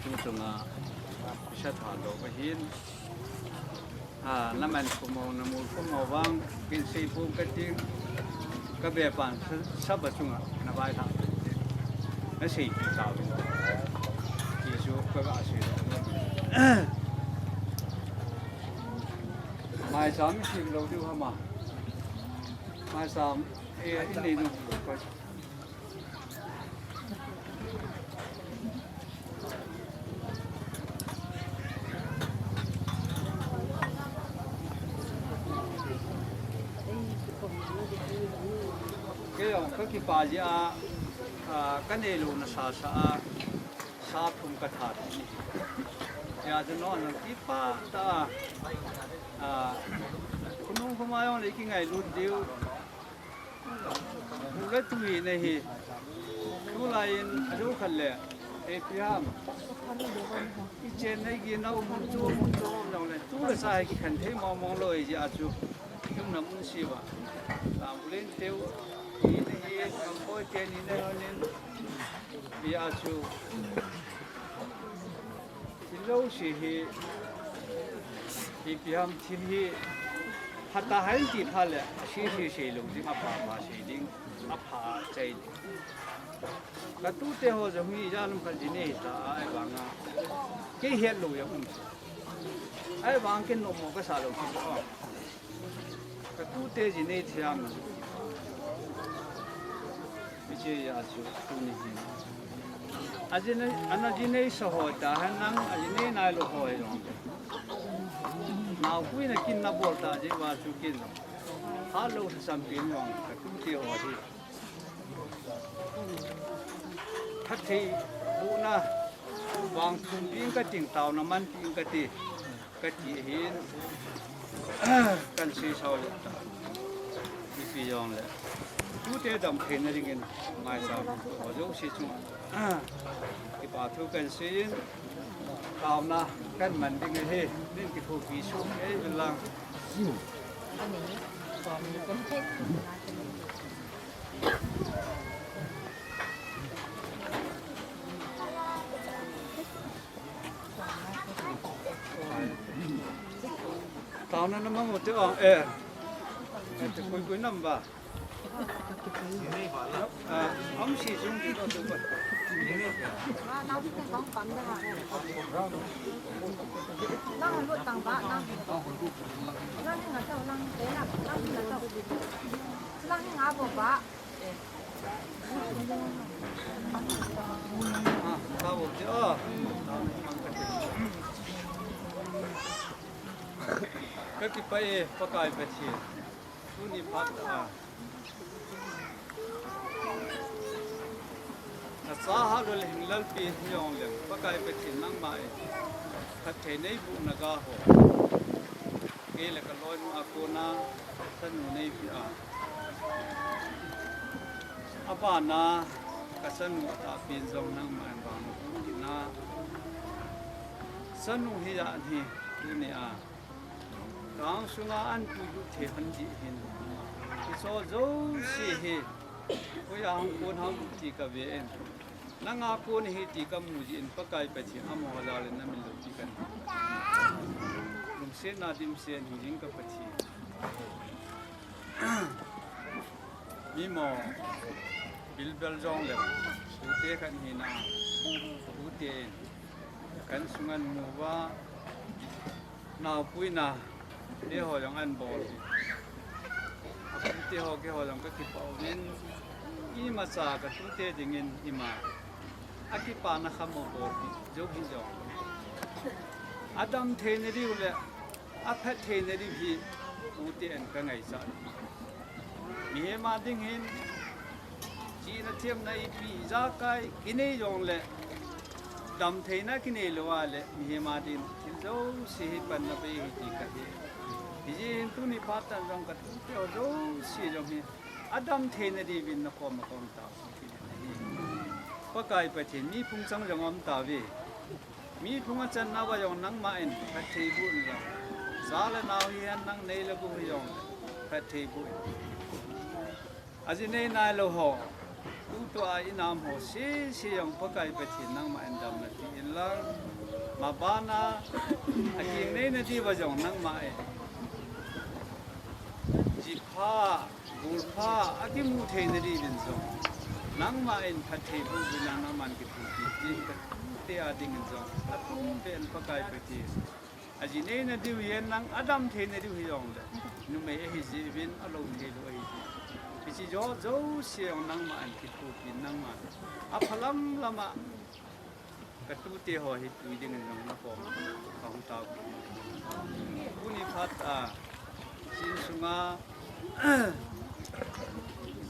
chu chunga puisa tha lo ka hin. A, na man kumo, na mul kumo vang, kin sei pum ka ting, ka be pan, sa, sa ba chunga, na vai thang. Na sei pi ta vin. Ki chu ka ga sei lo. Mai sam i sim lo diu hama. Mai sam, eh, i nei nu. Kei jong ka kipah jeh a, a, ka nei louna sasa a, sa thum ka that ni. Hijeh chun nang kipah tah a, a, khonung khoma jong le i kingailut diu. Hu le tui na hi. Tulai in a lo khat le. Ei pi ham. I chen nei gi nau mun chu mun chu jong le. Tu le sa hi kikhen thei mong mong lo i jeh a chu. Kum na mun si ba. Tam len teu. Ni na hi, kam poi te ni na ho nin. Bia chu. Thil lo si hi, hi pi ham thil hi, pha ta hai ti pha le, a si si si lo ding, a pha pha si ding, a pha chai ding. Ka tute ho jong hi, ja lum khat ji nei ta, ai vang a. Kei het lo jong um. Ai vang ken no mo ka sa lo ki. Ka tute ji nei thiam. Hiche a chu tuni hin. A ji nei, ana ji nei sa ho ta, han nang a ji nei nai lo ho jong. Nao pui na kin na bol ta ji va chu kin. Ha lo sa sam pin jong ka tute ho ji. Phatthei bu na vang thum pin ka ting tao na man pin ka ti. Ka ti hin, kan sei sao le ta. Ipi jong le. Tute dam theina dingin, mai sao ho jouse chunga. Kipa thu kan sei in, taona kan man ding ahi, nin kithopi suk ei vel lang. Taona na mang u te ong, eh. Eh, te kui kui nam ba. Ah, am si jung ki to tu ba. Ah, ka bo te, ah. Ka kipah e, Pakai Pathen. Tuni phat a. Ka cha ha lo le hing lalpi hi jong le, Pakai Pathen nangma e. Phatthei nei bu na ga ho. Kei le ka loinu a kona, chanu nei pi a. A bana, ka chanu a tahpi in jong nangma in vang na pu tina. Chanu hi a ni, tuni a. Ka ang sunga an puilut thei hon ding hin. Hicho jouse hi. Koi a hung kon ham ti kave in. Nanga kon hi ti kamu jeh in Pakai Pathen amaho jal in namin loupi kan. Lungsetna dimset hingjing ka Pathen. Mimo bilbel jongleu, tute khat hina, tute in kan sunga mu uva, naopuina teho jong anabol. Apute ho keiho jong kakipah uvin, imacha katute dingin ima akipana kham abol jou hi jong, adam theina diu le aphat theina diu hi tute in kangaichat. Mihem a ding hin chihna themna ipi ijakai kinei jongle, damtheina kinei lou a le mihem a ding thil jouse hi panna bei hi ti kahe. Hijeh hin tuni phat tan jong katute ho jouse jong hi adam theina diuvin nakoma kaum tao. Pakai Pathen, mi phung chang jong aum tauve. Mi phung achanna uva jong nangma in phatthei boh in lang, cha le nao hihen, nang nei le gou hijongle phatthei boh in. Aji nei nailou ho, tutua inam ho sese jong Pakai Pathen nangma in damna pi in lang, mabana akeng neina diuva jong nangma in jipha, golpha akimu theina diuvin jong nangma in phatthei boh in lang, nangman kithopi in, katute a dingin jong atumbeh in Pakai Pathen, aji neina diu hihen lang, adam theina diu hijongle, numei ahijeh uvin, alou theilou ahijeh uvin, hiche jo jouse jong nangma in kithopi in, nangma aphalam lama katute ho hi pui dingin jong nakoma kahung tao. Tuni phat a, chin sunga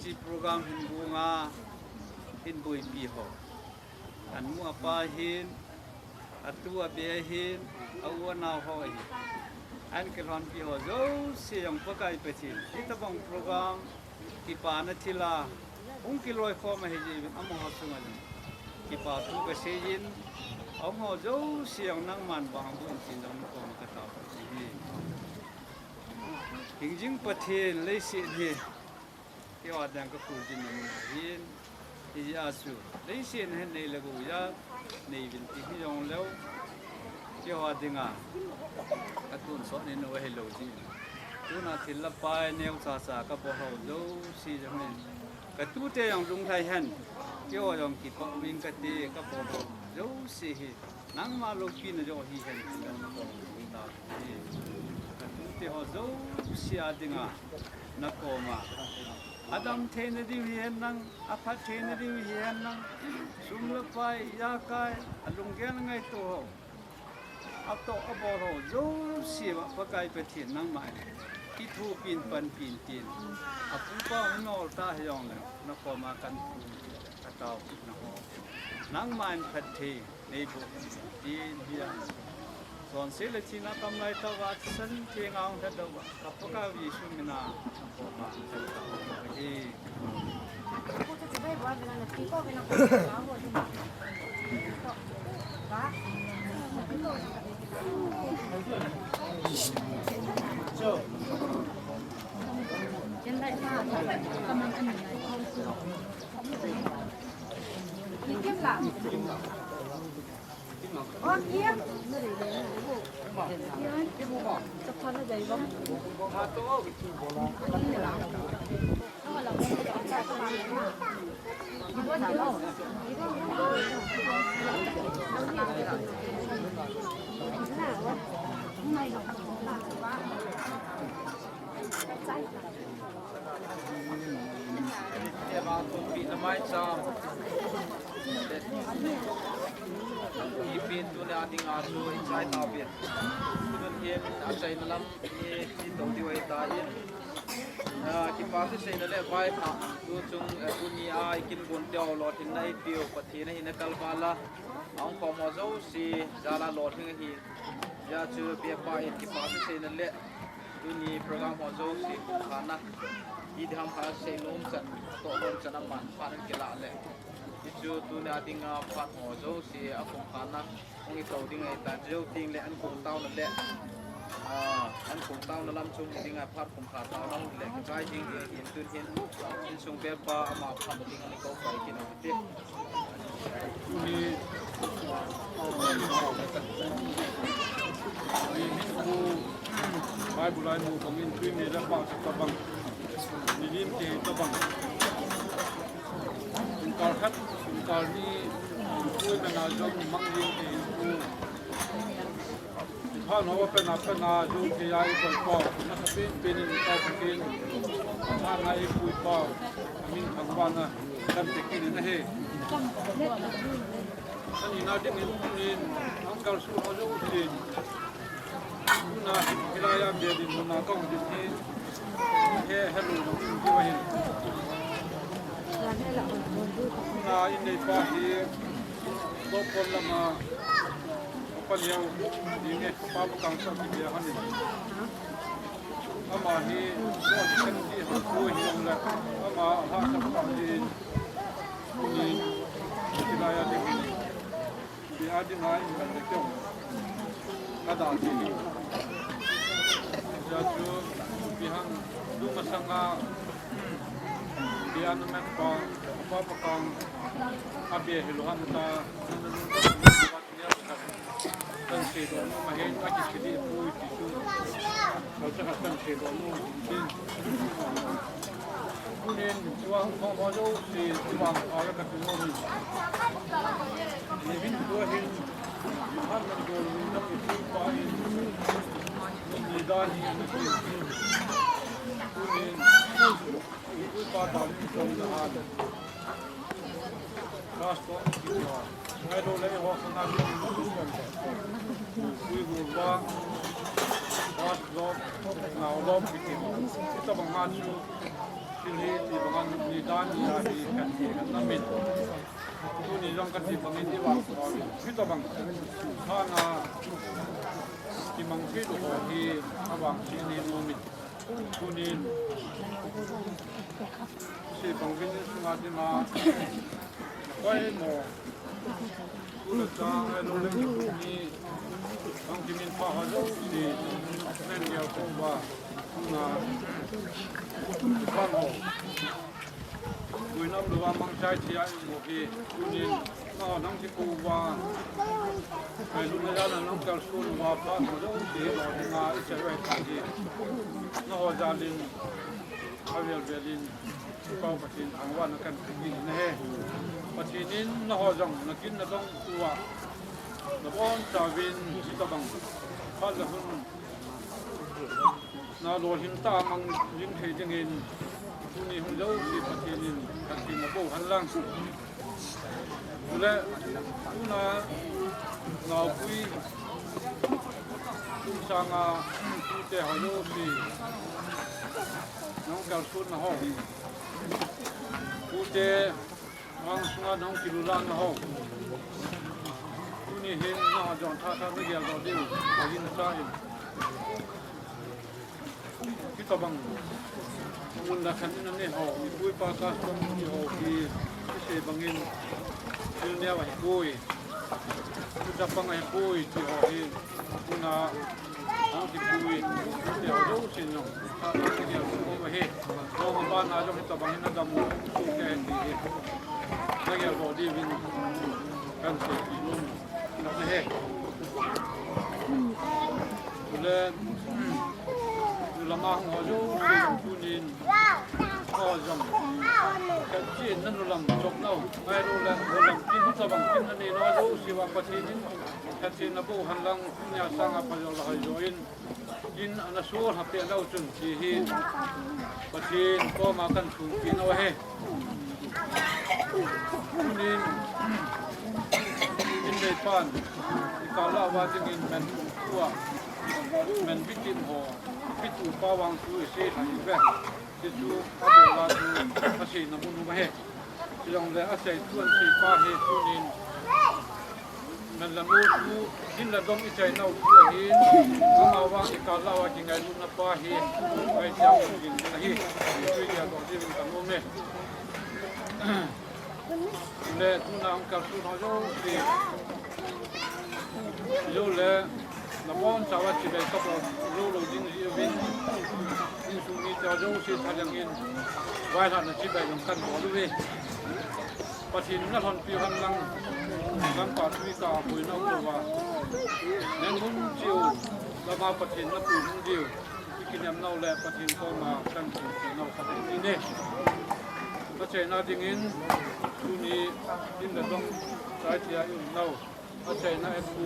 hiche program hin gonga, hin boipi ho, anu apa hin, atu abe hin, a-u anao ho hin, ahin kilhonpi ho jouse jong Pakai Pathen, hitobang program kipana thil a hung kiloikhom ahijeh uvin amaho chunga jong kipa thu kasei in, aum ho jouse jong nangman vangboh in tin jong nakoma katao ahi. Hingjing Pathen, leiset hi keiho dinga kakhuljinna mun ahin, hijeh a chu leiset a hin nei le gou a nei uvin ti hijongleu, keiho dinga katonsot nau ahilou jeh in, tuna thil le pai neocha cha kabol ho jouse jong hin, katute jong lunglhai hen, keiho jong kipah uving kate, kabol ho jouse hi nangma loupina joh hihen ti jong nakoma kahung tao ahi. Katute ho jouse a dinga nakoma, adam theina diu hihen lang, aphat theina diu hihen lang, sum le pai, ijakai, alunggel ngaito ho, atoh abol ho jouse uva Pakai Pathen nangma in kithopi in, panpi in tin, apupa hung nol ta hijongle nakoma kathum, kataopina ho nangma in phatthei neiboh in tin, hia chonset le thina tamlai tah uva thisan theng a hung lhatdoh uva ka Pakaiu Jesu mina nakoma katao ahi. Ema thumpi na maicham. Ipin tuni a dinga chu ichai tauvin. Tun hin achaina lam ni ito diu ahitan. Ah, kipa thu seina le vaipha. Tuchung, eh, tuni a ikin gon teu lolhinna ipiu Pathen ahin kalval a, ahung khom ho jouse jal a lolhing ahi. Hijeh chun Pakai in kipa thu seina le tuni program ho jouse khana, idiham khat seinom chan, tohnom chan aman phat in kilah le, hichu tuni a dinga phat ho jouse akhom khana hung ito ding ahitan, jou ding le ankong taona le Ah, an kong taona lam chung ding a phat kong kha taona le ka kai ding ding in tun hin. Insung pe pa ama phat ding ani ko kai kin a ti. Ni, ni hin ku Bible ai mu kong in tui me la pa sa tabang. Ni lim ke tabang. Kal khat, kal ni, ku me na jong mang lim ke ku. Phan ho pe na pe na ju ke ai ko ko. Na sa pin pin ni ko pin. Phan na i pui ko. Min thang ba na. Kan te ki ni na he. Ani na ding in ni. Ang kal su ho ju sin. Tuna hilai a bia din muna kong din hi. He, hello, no, in ki wa hin. Tuna in nei pa hi, Bopon lama, Pa Liau, ni ne, Pa Pakang sa ki bia han ni. Ama hi, ko kan ki ha ko hi la. Ama ha sa pa hi. Ni, hilai a ding. Bia dinga in kan le keu. Ka da ti. Ja chu, bia hang, du masanga, bia na met pa, Pa Pakang, a bia hi lo han ta, kan se do no ma hen, a ki ki di pu ti chu. Ka cha ka kan se do no, tin. Kunin, chua hong kong ho jo, si, si bang, a la ka tu no ni. Ni hin, chua hin, han man do, ni na pu pa in, ni da ni, ni ki. Kunin, ku pa da ni, so na han. Pastor, ngai lo le ho sana ni. Kui hu wa, pastor, na lo ki ti. Tabang ma chu. Thil hi ti bang an ni dan ni a hi kan ti kan na min. Tuni jong kan ti bang in ti vang ko. Hi tabang. Hana ti mang thei lo hi a vang si ni no min. Tunin. Si bang vin sunga ti ma. Koi mo. Kula cha ai lo le ni. Bang ki min pa ha jo si. Men ya ko ba. Na. Bang ho. Kuinam lo wa mang chai thi ai mo hi. Tunin na nang ki ku wa. Ai lu na ya na nang kal su wa pa mo lo si lo na i chai wai ta hi. Na ho ja lin. A vel vel in. Pau Pathen thangvahna kan pe ding ahi. Pathen in na ho jong na kin na dong tua. Na bon chauvin hi tabang. Phat le hun. Na lolhin tah a mang jing thei dingin, tuni hung jouse Pathen in kan thina boh hen lang. Chule, tuna naopui, kum sanga, tute ho jouse, nahung kalsonna ho. Tute, Vang sunga nahung kilulahna ho. Tuni hin naho jong tha tha nagel doh diu, agin sa in. Hitabang mun la khan in anei ho, mipui pa custom ni ho hi, kisei bangin, thil neo ahipoi. Chapang ahipoi, ti ho hi. Tuna, ang tipui, te ho jouse jong, tha tha nagel doh diu ahi. Nangma bana jong hitabang hin nadam u, ti hi. Nagel doh diuvin, kan sei nom u ahi. Chule, nu lama hung ho jouse jong tunin, ho jong, kan chi nanu lam chop nau, ngai lou le, nu lam kin hitabang kin nanei nau jouse uva Pathen in, Pathen naboh hen lang, tunia sanga phajo le hoijo in, in ana sol ha peh nau chun ti hi Pathen koma kan thumpi nau ahi. Tunin, in neipan, i kal lah uva dingin men tua, men bikim ho, bitu pa vang tu i sei lhai uve. Ti chu, a bol a chu, a seina mun u ahi. Chujongle a sei thu an sei pa hi tunin. Nan la mu thu, din la dom i chai nau thu ahin. Amavang i kal lah uva kingailutna pa hi. Ngai chang u din ahi. Tui dia dong din ka nom e. Le tuna hung kalsonna ho jouse. Jou le. Nabonchauva chibai kabol lou lou ding jeh uvin, insung mite jouse thalheng in, vailhahna chibai jong kabol uve. Pathen in nalhonpi hen lang, lamkai tui tah a boina um louva, nangin cheu lama Pathen in napui hung diu, ikinem nau le Pathen koma kahin sei nau khat ahi. Achaina dingin, tuni in le dong, chai tia i um nau. Achaina a pu,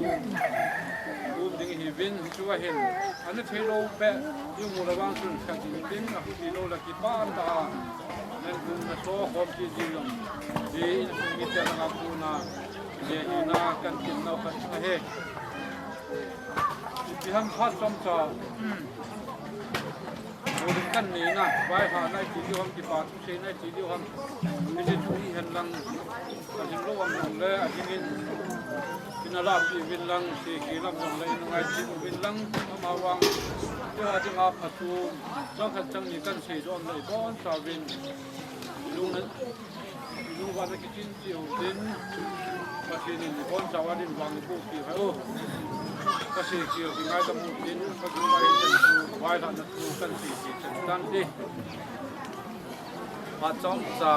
um ding ihiuvin, hichu ahin. Ana thei lou beh, i mu lou vang chun khat in tin, a pi lou le kipah tah a. Nangin naso khom ti diu jong. Di insung mite langa kona, di hina kahin ti nau khat ahi. Ipi ham phat chomcha. Mulim kan neina, vailhahna iti diu ham, kipa thusei na iti diu ham. Hiche thu hihen lang, ahing lou vang jongle, ahing in, ina lahpeh uvin lang, seikhel lam jongle, ina ngaichat uvin lang, amavang, keiho dinga phathu, chang khat chang ni kan seidoh le, ibonchauvin, ilung na, ilung vana kichin cheh uvin, Pathen in ibonchauva dinga vang iboh peh uhen. Kaseikhel kingaidam uvin, kaseikhel vailhahna thu kan seisei chan tante. Phat chomcha,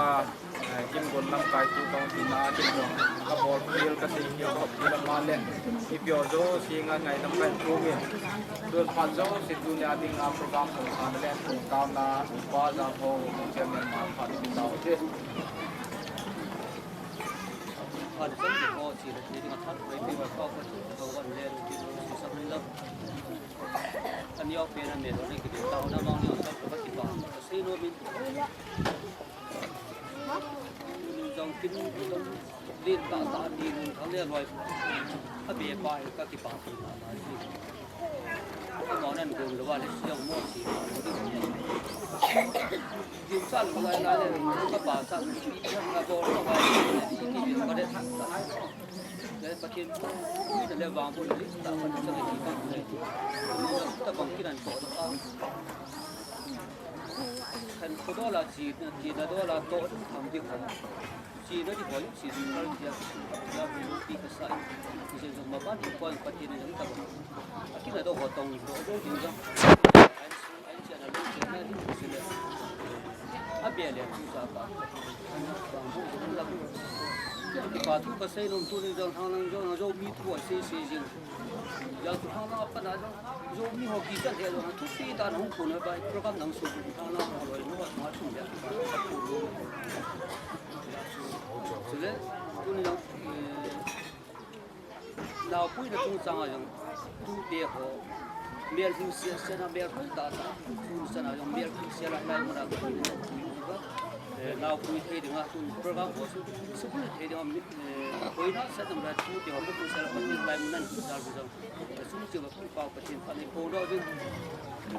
eh, Kimgon lamkai tu kong tina, Kimgon kabol khel, kaseikhel khel ama le, ipi ho jouse henga ngaidam kahin thum in. Tun phat jouse tunia dinga program hung sana le, hung taona, Upa Jangho, Chairman ma phat hung tao te. Phat chomcha ho, chi le, chi dinga phat, pai pe, pai, pa, pa, chu, chu, wan le, ru, ki, ru, si, sa, ri, la. Ani au pe na me, ru, ni, ki, de, ta, na, ma, ni, sa, ka, ki, pa, ka, sei, no, min. Jong, kin, jong, lin, ta, ta, ni, lu, thang, le, loi. A, be, pa, ka, ki, pa, pi, na, na, ji. Ka mo nan gum lo wa le siang mo si. Gum sa lo lai lai le ka pa sa lo pi ka bo lo wa le ki ki ka de tha. Le pa kin ni le wa bo le ta pa sa le ki ka le. Ta bang ki nan ko ta. Kan ko do la ji ki na do la to tham di ko. Chi na di bol, chi di bol, chi a, chi a, chi a, pi ka sa, chi a, ma ba di bol, pa ti na jang ta ba. A ki na do ho tong, do, do, di jang. Ai, ai, chi a na lo, chi a na di, chi le. A bia le, chi sa ba. Ba bu, chi na la bu. Ki pa thu ka sei nom tu ni jang, thang lang jang, na jo mi thu a sei, sei jing. Ya tu thang lang pa na jang, jo mi ho ki sa le, jang, thu pi ta na hung ko na ba, program nang su, thang lang ho lo, no, ma chu ya, pa, pa, pa, Chule, tuni jong, eh, naopui le chungchang a jong, tute ho, mel hing sia, sia na mel hung ta ta, tun sana jong mel hing sia la lai muna ka, eh, naopui thei dinga, tun program ho su, su pui thei dinga, eh, koi na sa tam la tute ho, ku sia la pa lai muna sa jong. Ka sum che ba pu pa Pathen pa ni ko do din.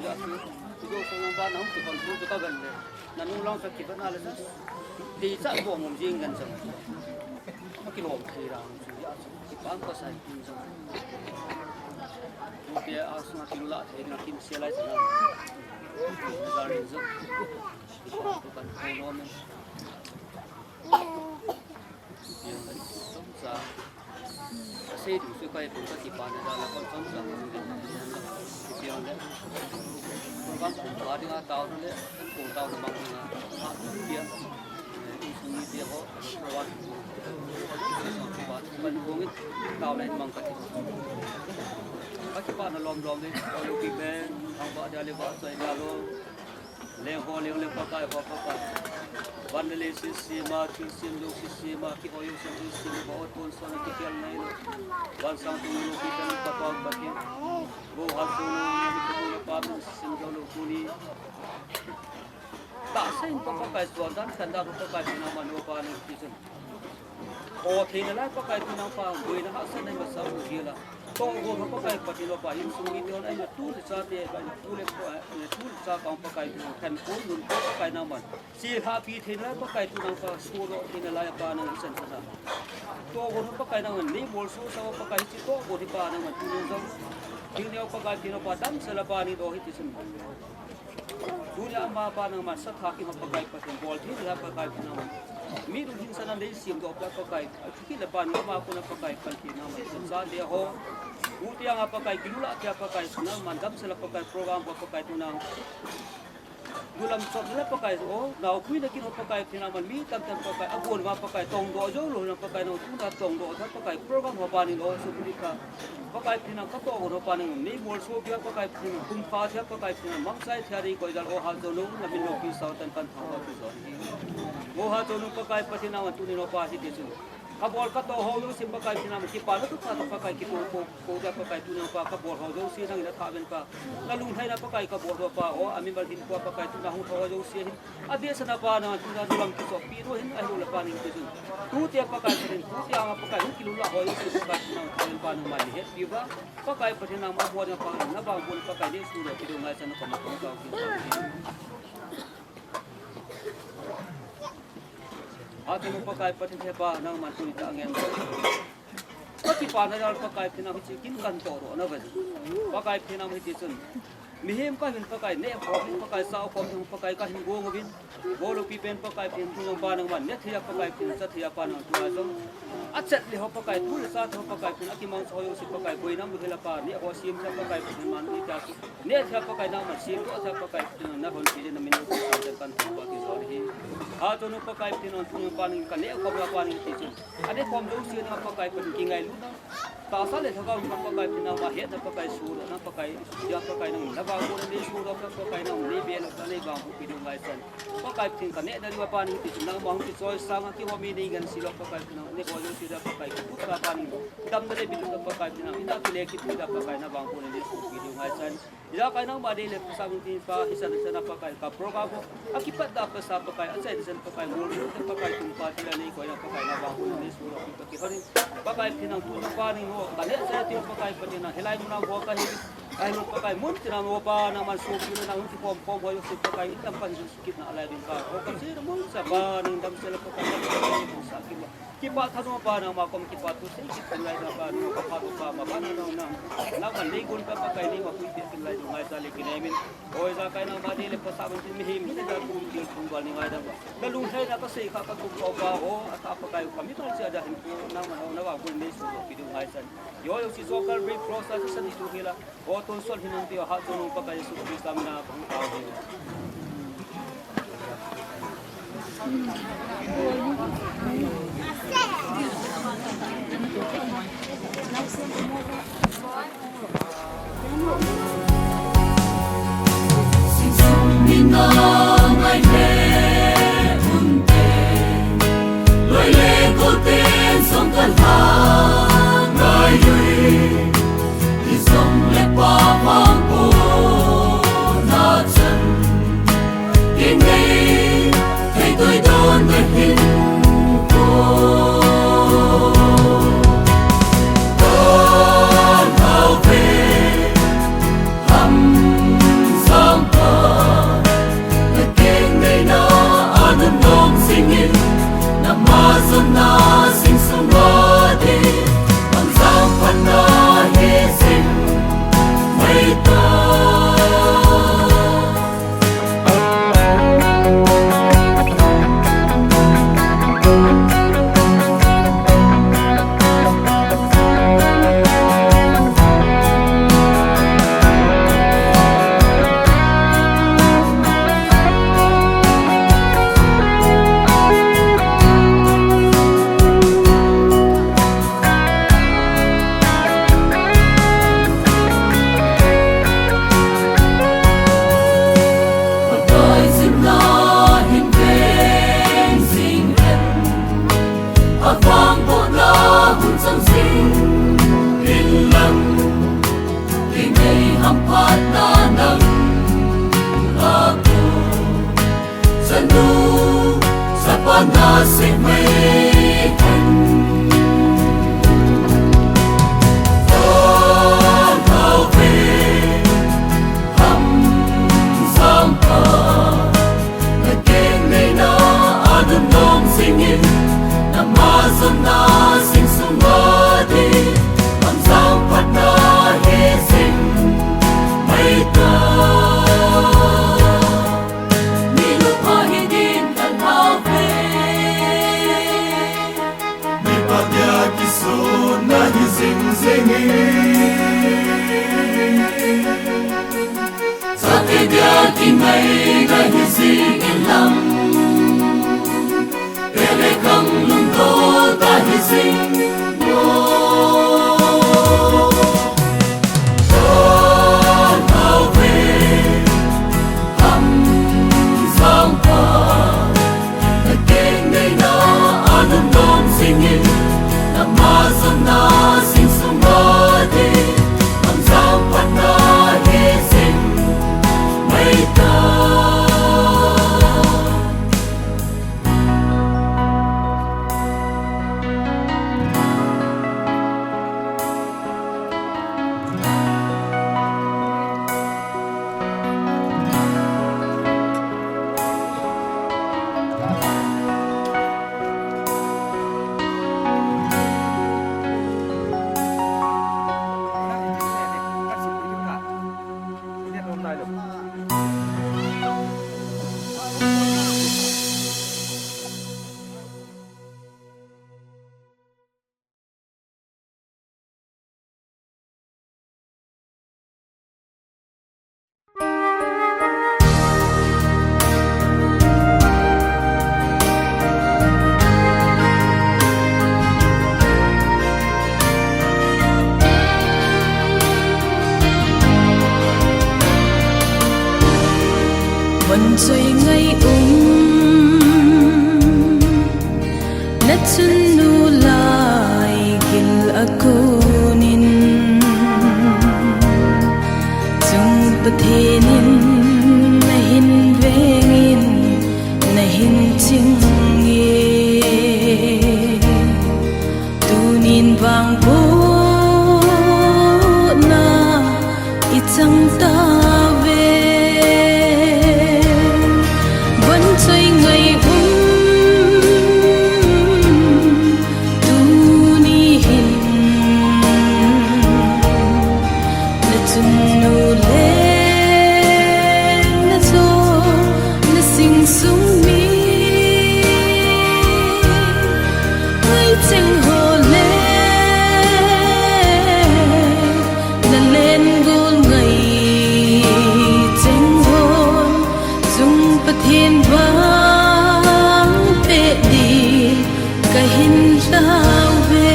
Ya tu, tu do so ba na hung tu kon tu ka gan le. Na nu long sa ki ba na le sa. Ti sa bo ngom jing gan sa. Ma ki lom ki ra. Ya ki pan ko sa kin sa. Pu pe a sum ki lu la the na kin se lai sa na. Za ri zo. Ki pa tu kan ko no me. Sa, sa sei ding sui kai pun ka ti pa na da la kon kon sa kon din na na na. Ti piang le. Kon kan pun pa ding a tao le, kon tao na mang ding a. Ha, piang. Ni ti ho, kon. Kon kon tao le mang ka ti. Ka ti pa na lom lom le, ko lo ki ben, ang ba dia le ba sai da lo. Leng ho leng le Pakai ho Pakai. Van le lei sisi ma, thil sim jong sisi ma, kihoi jong sisi ma, ba ot pon son kikhel nai lo. Van sang tung lo kikhel Pakai Pathen. Go ha su lo, ni ko lo pa min sim jong lo tuni. Tahsa in pa Pakai suan dan kan da Pakai pina man lo pa ni kisun. Ho theina lai Pakai Pathen nang pa, boina hahsatna masa u hila. Tohgon ho Pakai Pathen nang pa, insung mite hon eina tu le cha te, eina tu le pa, eina tu le cha pa Pakai Pathen nang, khankho nunkho Pakai nang man. Chelhahpi theina lai Pakai Pathen nang pa, sodoh theina lai pa nang isan sana. Tohgon ho Pakai nang man, nei bol sosa ho Pakai hiche tohgon hi pa nang man, tu le jong. Thil neo Pakai Pathen nang pa, damsel a pa nei doh hiti chun. Tunia ama pa nangman satha kima Pakai Pathen, bol thei la Pakai Pathen nangman. Mi lunghin sana nei semdoh pa Pakai, a thukit le pan ngam a kona Pakai, kalpi na mai sa sa de ho. U te anga Pakai, kilula te Pakai, nangman damsel a Pakai, program pa Pakai, tuna. Gulam chop le Pakai, o, nao pui na kin ho Pakai, thina man mi tam tam Pakai, a gon va Pakai, tongdoh jou lou na Pakai, nao tuna tongdoh tha Pakai, program ho panin o, su puli ka. Pakai phinam ka to ho panin, nei mol so pia Pakai phinam, kum pha thia Pakai phinam, mang sai thia dei koi jal o ha jo nung, na min lo pi sao tan kan thang Pakai jo. O ha jo nung Pakai Pathen nang tuni no pa si ti chu. Ka bol ka to ho jouse Pakai phinam, kipa na tu pa Pakai ki ko ko ko ja Pakai tuni pa ka bol ho jouse nang na tha ben pa. Na lunglhaina Pakai ka bol ho pa, o a mi bal hin ko Pakai tuna hung tho ho jouse hin. A bia sana pa nang tuna dulam kichop pi ro hin a hiu le pa ning ti chun. Tu te Pakai Pathen, tu te anga Pakai hu kilu la ho jouse Pakai phinam tha ben pa nang mai het pi ba. Pakai Pathen nang ma bol na pa na ba bol Pakai ne su le ki do ngai sana pa ma ko ka ki. Atinu Pakai Pathen he pa nangman tuni ta ngen. Ka kipa na jal Pakai phinam hiche kin kan to ro na ven. Pakai phinam hiti chun. Mihem ka hin Pakai ne khom hin Pakai sao khom hin Pakai ka hin gong uvin. Bol u pi pen Pakai phin tu jong pa nangman ne thia Pakai phin sa thia pa nang tu a jong. A chet le ho Pakai tu le sa tho Pakai phin a kimang sa ho jouse Pakai boinam lu hela pa ne ho sim sa Pakai phin man ni ta. Ne thia Pakai nangman semdoh thia Pakai Pathen nang na hon pi le na min lo pi sa kan thang pa ki jo hi. Ha to nu Pakai Pathen nang tu pa ning ka ne khom na pa ning ti chun. A ne khom jouse na Pakai Pathen ki ngailu na. Tahsa le thagau na Pakai Pathen nang ma het na Pakai su na Pakai ya Pakai nang na ba ko ne su na Pakai nang ne be na ne ba ko pi ding ngai san. Pakai Pathen ka ne na ri pa ning ti chun nang ma hung ki choi sang ki ho mi ni gan si lo Pakai Pathen nang ne ho jouse da Pakai ki put ka pa ning. Dam na le bi tu Pakai Pathen nang ina ki le ki tu da Pakai na ba ko ne su pi ding ngai san. Ija kai nang ba dei le pasa mun tin pa, isa na sana Pakai ka program ho. A kipat da pasa Pakai, a chai sana Pakai, mul mul Pakai tum pa tila nei koi na Pakai na ba ko nei su ro ki Pakai hari. Pakai phinam tu pa ni ho, ka le sa ti Pakai pa ni na, helai mun na ho ka hi. Ai mun Pakai mun ti na ho pa na man su ki na hun ki pom pom ho yo si Pakai, in lam pan su ki na alai din pa. Ho ka si mun sa pa, nang damsel Pakai, sa ki ba. Kipa thanu pa nang ma kom kipa tu sei ki tu lai na pa nang ka pa tu pa ma pa nang nang nang. Nang kan lei gun pa pa kai ni ma kui ti tu lai tu ngai sa le ki nei min. Oi ja kai nang ma dei le pa sa ban tin mi hi mi na ka tu ti tu ba ni ngai da ba. Na lung thai na ka sei kha ka tu ko pa o a ta pa kai ka mi ta sia ja hin ko nang ma na wa gun nei su ki tu ngai sa. Yo yo si so kal ri pro sa sa ni tu hi la. O tun sol hin nang ti ha tu nung Pakai Jesu Krista mina bang ka hi. Sinsung mina ngai le unte. Loi le ko ten song ka la ngai lui. Isong le pa pang po na chan. Kin nei thei toi don na hin ko Chate dia kingaina hi jing in lang, pele khang lungdon ta hi jing. Von choi ngai um, na chunnu lai gil a konin, chung Pathen in na hin vengin, na hin ching e. Tunin vang buna i chang ta ve, von choi ngai um, tuni hin na chunnu le na cho, na sing sung mi ngai cheng ho le, na len gol ngai cheng ho, chung Pathen vang pe di ka hin hlau ve.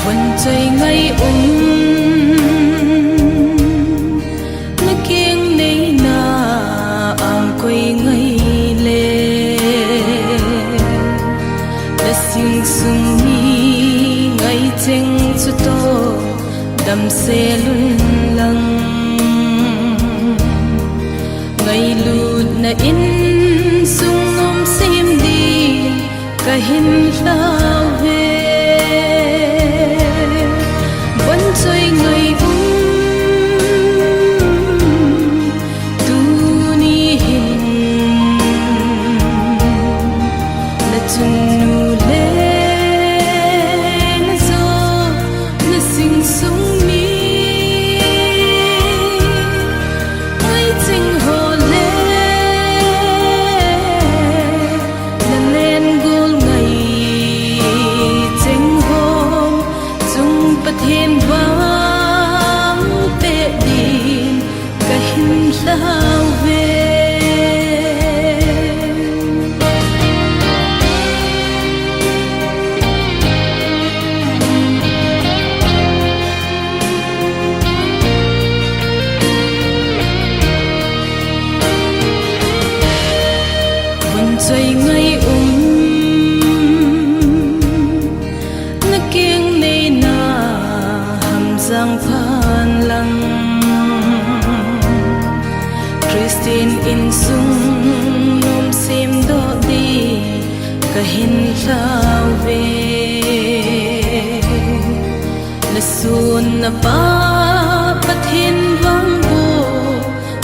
Von choi ngai um, na keng neina ang koi ngai le, na sing sung mi ngai cheng chu to, dam se lun lang. Ngailutna in sung um sim di ka hin hlau ve, von choi ngai um, tuni hin na chunnu le na cho, na sing sung mi ngai cheng ho le, na len gol ngai cheng ho, chung Pathen vang pe din ka hin hlau ve. Von choi ngai um, na keng neina ham jang phan lang, Christian insung nom sim doh di ka hin hlau ve. Na sun na pa Pathen vang bo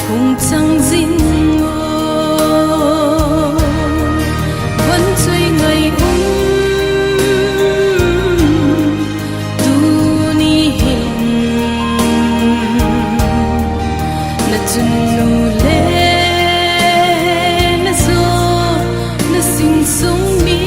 hung chang jing o, von choi ngai um, tuni hin na chunnu le na cho, na sing sung mi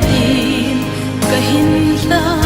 din kahin la